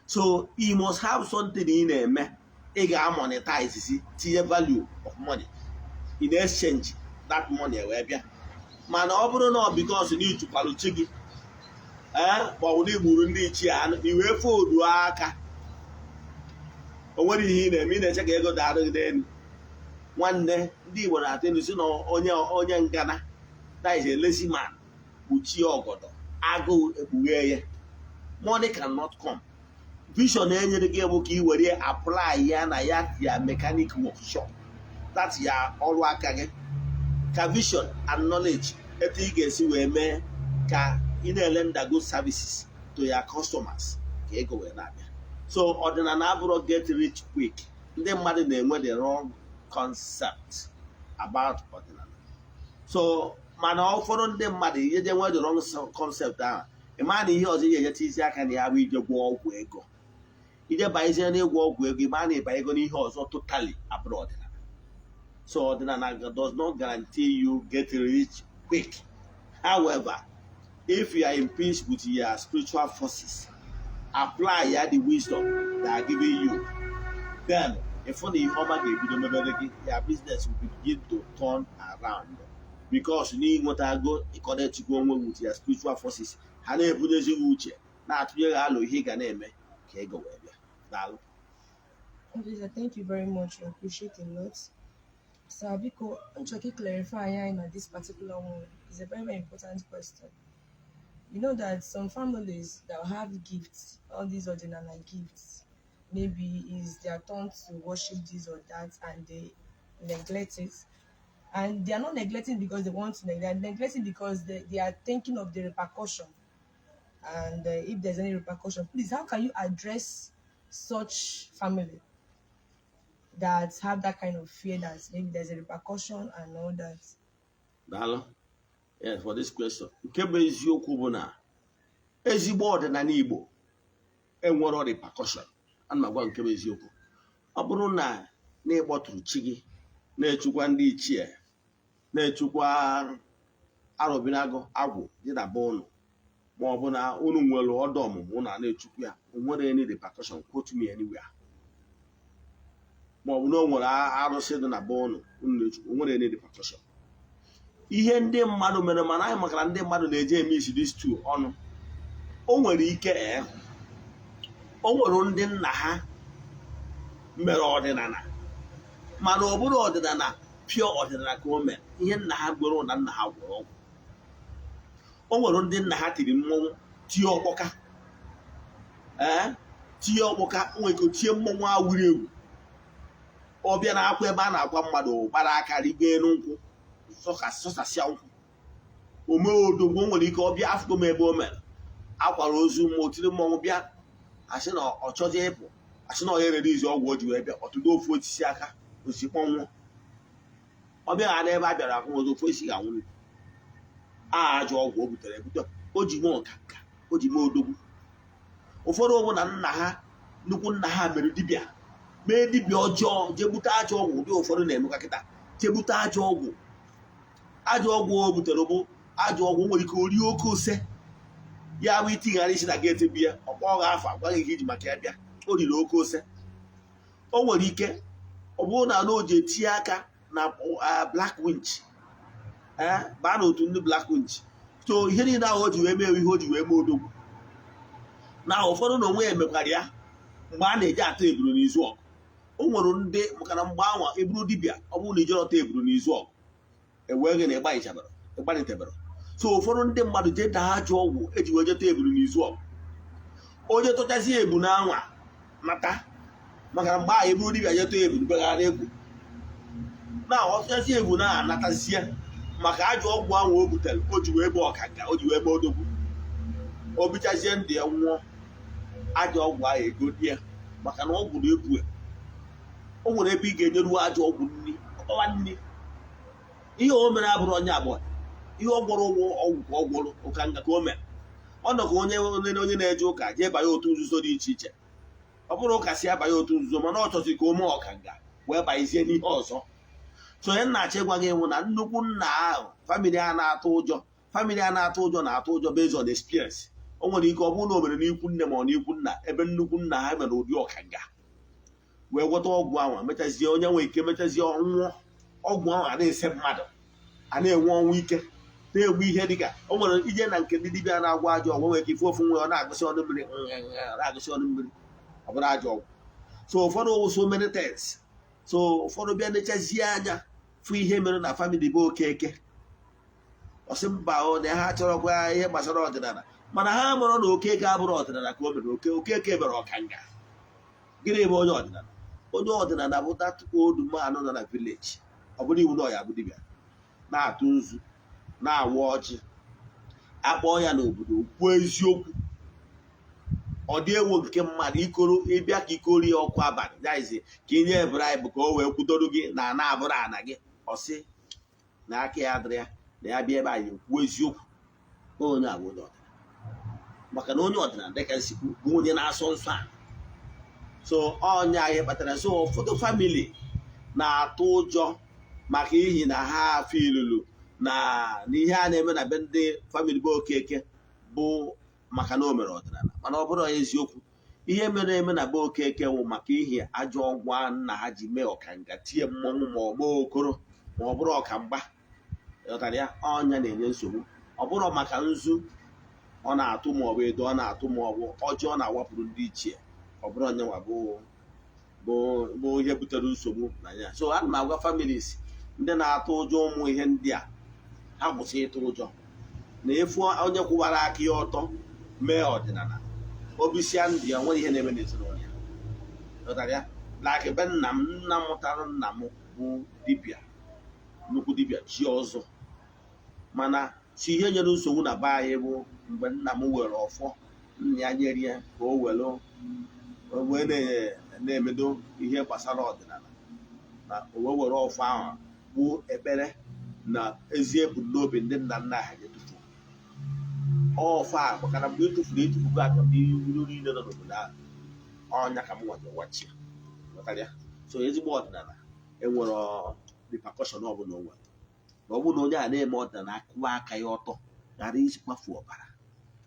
So you must have something ị na-eme ị ga-monetize, si tinye value of money in exchange, that money wee bịa. Mana ọ bụrụ na ọ because na ijukwalụ chi gị, ee, ma ọ bụ na igburu ndị ichie anụ, i wee fodu aka, o nwere ihe ị na-eme, ị na-eche ka ego darụ gị n'elu. Nwanne, ndị Igbo na-atụ ilu si na onye ngana, that is a lazy man, kpuchie ọgọdọ, agụụ ekpughe ya. Money cannot come. Vision enyere gị bụ ka ị were apply ya na ya mechanic workshop. That ya ọrụ aka gị ka vision and knowledge etu ị ga-esi wee mee ka ị na-erender good services to your customers, ka ego wee na-abịa. So ọdịnala abụrụ get rich quick. Ndị mmadụ na-enwe the wrong concept about ọdịnala. So mana ụfọdụ ndị mmadụ ihe je nwee the wrong concept ahụ, ị maa na ihe ọzọ ị ga-enyeta isi aka na ya bụ ije gwọọ ọgwụ ego. Ije banyezie n'ịgwọ ọgwụ ego, ị maa na ịba ego n'ihe ọzọ totally abụrụ ọdịnala. So ọdịnala does not guarantee you get rich quick. However, if you are in peace with your spiritual forces, apply ya the wisdom they are giving you, then ịfụ na ihe ọma ga-ebido mebere gị. Your business will begin to turn around because na ịnwetago ịconnectigo onwe with your spiritual forces. Ha na-ebunyezi gị uche, na-atụnye gị alụ ihe ị ga na-eme ka ego wee bịa. Daalụ. Okay, sir, thank you very much. We appreciate a lot. Sir, biko, m chọrọ ka ị clarify anyị na this particular one. It's a very, very important question. You know that some families that have gifts, all these ordinary gifts, maybe it's their turn to worship this or that, and they neglect it. And they are not neglecting because they want to neglect, they're neglecting because they are thinking of the repercussion. And if there's any repercussion, please, how can you address such family that have that kind of fear that maybe there's a repercussion and all that? Daalụ, yes, for this question. Nke bụ eziokwu bụ na ezigbo ọdịnala Igbo enwero repercussion. Ana m agwa nke bụ eziokwu. Ọ bụrụ na na ịkpọtụrụ chi gị, na-echukwa ndị ichie, na-echukwa arọbinagụ agwụ dị na be ụnụ, ma ọ bụ na unu nwere ọdụ ọmụmụ na na-echukwu ya, o nwere any repercussion. Quote me anywhere. Ma ọ bụ na o nwere arụsị dị na be ụnụ unu na-echukwu, o nwere any repercussion. Ihe ndị mmadụ mere, mana anyị makara ndị mmadụ na-eje eme isi these two ọnụ. O nwere ike ee, o nwere ndị nna ha mere ọdịnala, mana ọ bụrụ ọdịnala, pure ọdịnala ka o mere. Ihe nna ha gwere na nna ha gwọrọ ọgwụ. O nwere ndị nna ha tiri mmọnwụ, tie ọkpọka, ee, tie ọkpọka. O nwere ike tie mmọnwụ awụrụ egwu. Ọ bịa na-akwa ebe a na-akwa mmadụ, gbara aka rigo elu nkwụ, sọsasịa nkwụ, o mee odogwu. O nwere ike ọ bịa afụgo m ebe o mere akwara ozu ma o tiri mmọnwụ bịa, asị na ọ chọzie ịpụ, asị na ọ ya erere izi ọgwụ o ji wee bịa. Ọtụtụ ofu osisi aka osi kpọnwụọ. Ọ bịa ha n'ebe a bịara akwụ ozu, ofu osisi ga-anwụ. A ajọ ọgwụ o butere ebute o ji mee ọkanga, o ji mee odogwu. Ụfọdụ ụmụ na nna ha, nnukwu nna ha mere dibịa, mee dibịa ọjọọ, jee bute ajọ ọgwụ dị. Ụfọdụ na-emekwa kịta, jee bute ajọ ọgwụ. Ajọ ọgwụ o butere bụ ajọ ọgwụ nwere ike orie oke ose ya bụ itighara isi na gate bịa, ọkpọ gha afọ agwaghị gị iji maka ya bịa. O riri oke ose. O nwere ike ọ bụrụ na o ji etinye aka na black witch, ee, baa n'otu ndị black witch. So ihe niile ahụ o ji wee mee ihe o ji wee mee odogwu na ụfọdụ na onwe ya emekwara ya mgbe a na-eji atọ eburu n'izu ọgụ. O nwere ndị maka na mgbe anwa eburu dibịa, ọ bụrụ na ijere ọtọ eburu n'izu ọgụ, ewee gị na ịgbanitebere. So ụfọdụ ndị mmadụ jee daa ajọ ọgwụ eji wee jeta eburu n'izu ọgụ. Onye tụchazie ebu na anwa nata, maka na mgbe ahụ eburu dibịa jeta eburu beghara egwu na ọtụchazie ebu na anatazie, maka ajọ ọgwụ ahụ o butere o ji wee bụ ọkanga, o ji wee mee odogwu. O bichazie ndụ ya nwụọ, ajọ ọgwụ ahụ ego di ya, maka na ọgwụ na-ebu o nwere ebe ị ga-enyeruo ajọ ọgwụ nri ọkpawa nri. Ihe o mere abụrụ onye abụọ, ihe ọ gwọrọ ụgwọ ọgwụ ka ọ gwọrọ ụkanga ka o mere. Ọ nọ ka onye onye onye na-eje ụka jee banye otu nzuzo dị iche iche. Ọ bụrụ ụka si abanye otu nzuzo, mana ọ chọzi ka o mee ọkanga wee banyezie n'ihe ọzọ. So onye nna-achọ ịgwa gị nwụ na nnukwu nna ahụ, family a na-atụ ụjọ, family a na-atụ ụjọ, na-atụ ụjọ based on experience. O nwere ike ọ bụrụ na o mere n'ikwu nne ma ọ n'ikwu nna, ebe nnukwu nna ha mere ụdị ọkanga wee gwọta ọgwụ ahụ, mechazie onye nwere ike mechazie ọnwụọ. Ọgwụ ahụ a na-ese mmadụ, a na-enwe ọnwụ ike, na-egbu ihe dịka o nwere ije na nke ndị dibịa na-agwọ ajọ ọgwụ. Nwere ike ife ofu nwe ọ na-agụsị ọnụ mmiri, na-agụsị ọnụ mmiri, ọ bụrụ ajọ ọgwụ. So ụfọdụ wụ so many things. So ụfọdụ bịa nechazie anya fụ ihe mere na family bụ Okeke, ọsị mba, o na ha chọrọkwa ihe gbasara ọdịnala, mana ha mụrụ na Okeke abụrụ ọdịnala ka o mere. Oke Okeke mere ọkanga. Gịnị bụ onye ọdịnala? Onye ọdịnala bụ that old man nọ na village. Ọ bụrụ iwu na ọ ya bụ dibịa na-atụ nzu, na-awa ọjị, akpọọ ya n'obodo, kwuo eziokwu. Ọ dị ewo nke mmadụ ikoro ịbịa ka ikori ya ọkụ abalị daizi ka inye bribe ka o wee kwudoro gị na ana abụrụ ana gị. Ọ sị na aka ya adịrị ya, na ya bịa ebe anyị kwuo eziokwu. Onye a bụ onye ọdịnala, maka na onye ọdịnala, dịka nsikwu, bụ onye na-asọ nsọ ala. So ọnya anyị kpatara so ụfọdụ family na-atụ ụjọ maka ihi na ha afọ ilulu na ihe a na-eme na be ndị family bụ Okeke bụ maka na o mere ọdịnala. Mana ọ bụrụ eziokwu, ihe mere eme na be Okeke wụ maka ihi ajọ ọgwụ nna ha ji mee ọkanga, tie mmọnwụ, ma ọ gbaa okoro, ma ọ bụrụ ọkamgba. Ghọtara ya? Ọnya na-enye nsogbu. Ọ bụrụ maka nzu ọ na-atụ, ma ọ bụ edo ọ na-atụ, ma ọ bụ ọjọọ ọ na-awapụrụ ndị ichie, ọ bụrụ onyenwa bụ ihe butere nsogbu na ya. So ana m agwa families ndị na-atụ ụjọ ụmụ ihe ndị a, ha kwụsị ịtụ ụjọ na efu. Onye kwụwara aka ya ọtọ mee ọdịnala, obisia ndụ ya, nwere ihe na-eme n'ezinụlọ ya. Ghọtara ya? Like be nna m, nna mụtara nna m bụ dibịa, nnukwu dibịa chi ọzọ. Mana si ihe nyere nsogbu na be anyị bụ mgbe nna m were ọfọ nna ya nyere ya ka o were wee na-emedo ihe gbasara ọdịnala, na o wee were ọfọ ahụ bụ ekpere na ezi ebumnobi ndị nna nna ha ji tufu ọfọ a, maka na mgbe etufuru etufugo aka n'iru niile nọ n'obodo ahụ. Ọnya ka m nwaje wachia. Ghọtara ya? So ezigbo ọdịnala enwere repercussion ọbụla o nwere, na ọ bụrụ na onye a na-eme ọdịnala akụwa aka ya ọtọ, ghara ikwafu ọbara,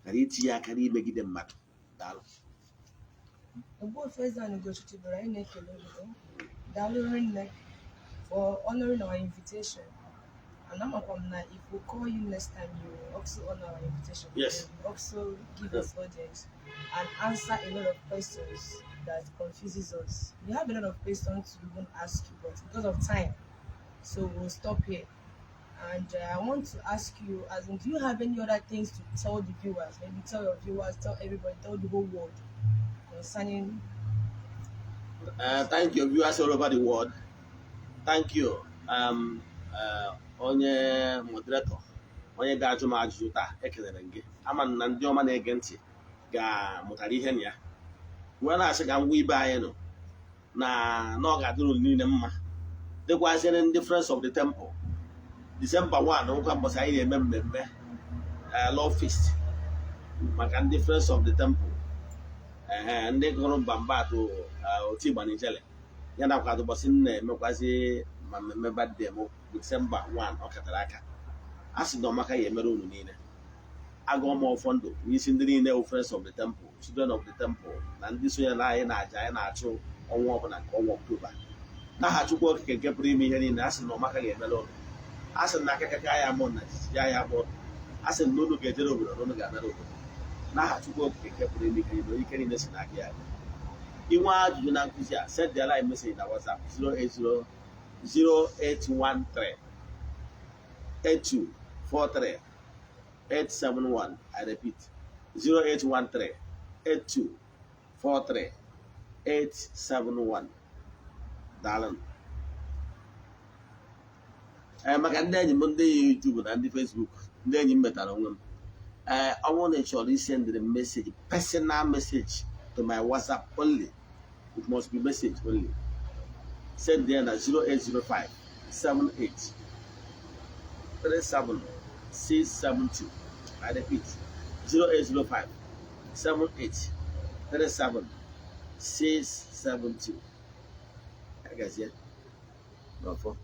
ghara itinye aka n'imegide mmadụ. Daalụ. Ogbuefi Eze-Ana Ugochi tubelu, anyị na-ekele gị. Daalụ rinne for honoring our invitation. And amakwa m na if we call you next time, you will also honor our invitation. Yes. And you also give us audience and answer a lot of questions that confuses us. We have a lot of questions to even ask you, but because of time, so we'll stop here. And I want to ask you, as in, do you have any other things to tell the viewers? Maybe tell your viewers, tell everybody, tell the whole world concerning. Thank you, viewers all over the world. Thank you. Onye moderator, onye ga-ajụ m ajụjụ taa, ekelere m gị. Ama m na ndị ọma na-ege ntị ga-amụtara ihe na ya. Wee na-asị ka ngwa ibe anyị nọ na ọ ga-adịrị unu niile mma. Dịkwazịrị ndị Friends of the Temple, December 1 nkwa mbọsị anyị na-eme mmemme Love Feast maka ndị Friends of the Temple. Ehe, ndị gụrụ Mbambatụ otu Igba Nijele ya nakwa ụbọchị m na-emekwazi ma mmemme birthday m, December 1. Ọ katara aka a sị na ọmaka ya emere unu niile. Agụọ m ọfọ ndụ n'isi ndị niile wụ Friends of the Temple, Children of the Temple, na ndị sonyere anyị na aja anyị na-achụ ọnwa ọbụla nke ọnwa Ọktoba, n'aha Chukwu Okike nke pụrụ ime ihe niile. A sị na ọmaka ga-emere unu. A sị na aka kaka ya mụ na jijiji ya mụ. A sị na unu ga-ejere obodo na unu ga-anara obodo, n'aha Chukwu Okike nke pụrụ ime ihe niile, onye ike niile si n'aka ya bịa. Inwe ajụjụ na nkụzi a, send the line message na WhatsApp 080 0813 8243 871. I repeat, 0813 8243 871. Daalụ. Ee, maka ndị enyi m, ndị YouTube na ndị Facebook, ndị enyi m metara onwe m, ee, ọ bụrụ na ị chọrọ isendịrị m message, personal message to my WhatsApp only, it must be message only, send there na 0805 78 37 672. I repeat, 0805 78 37 672. Agazie n'ọfọ.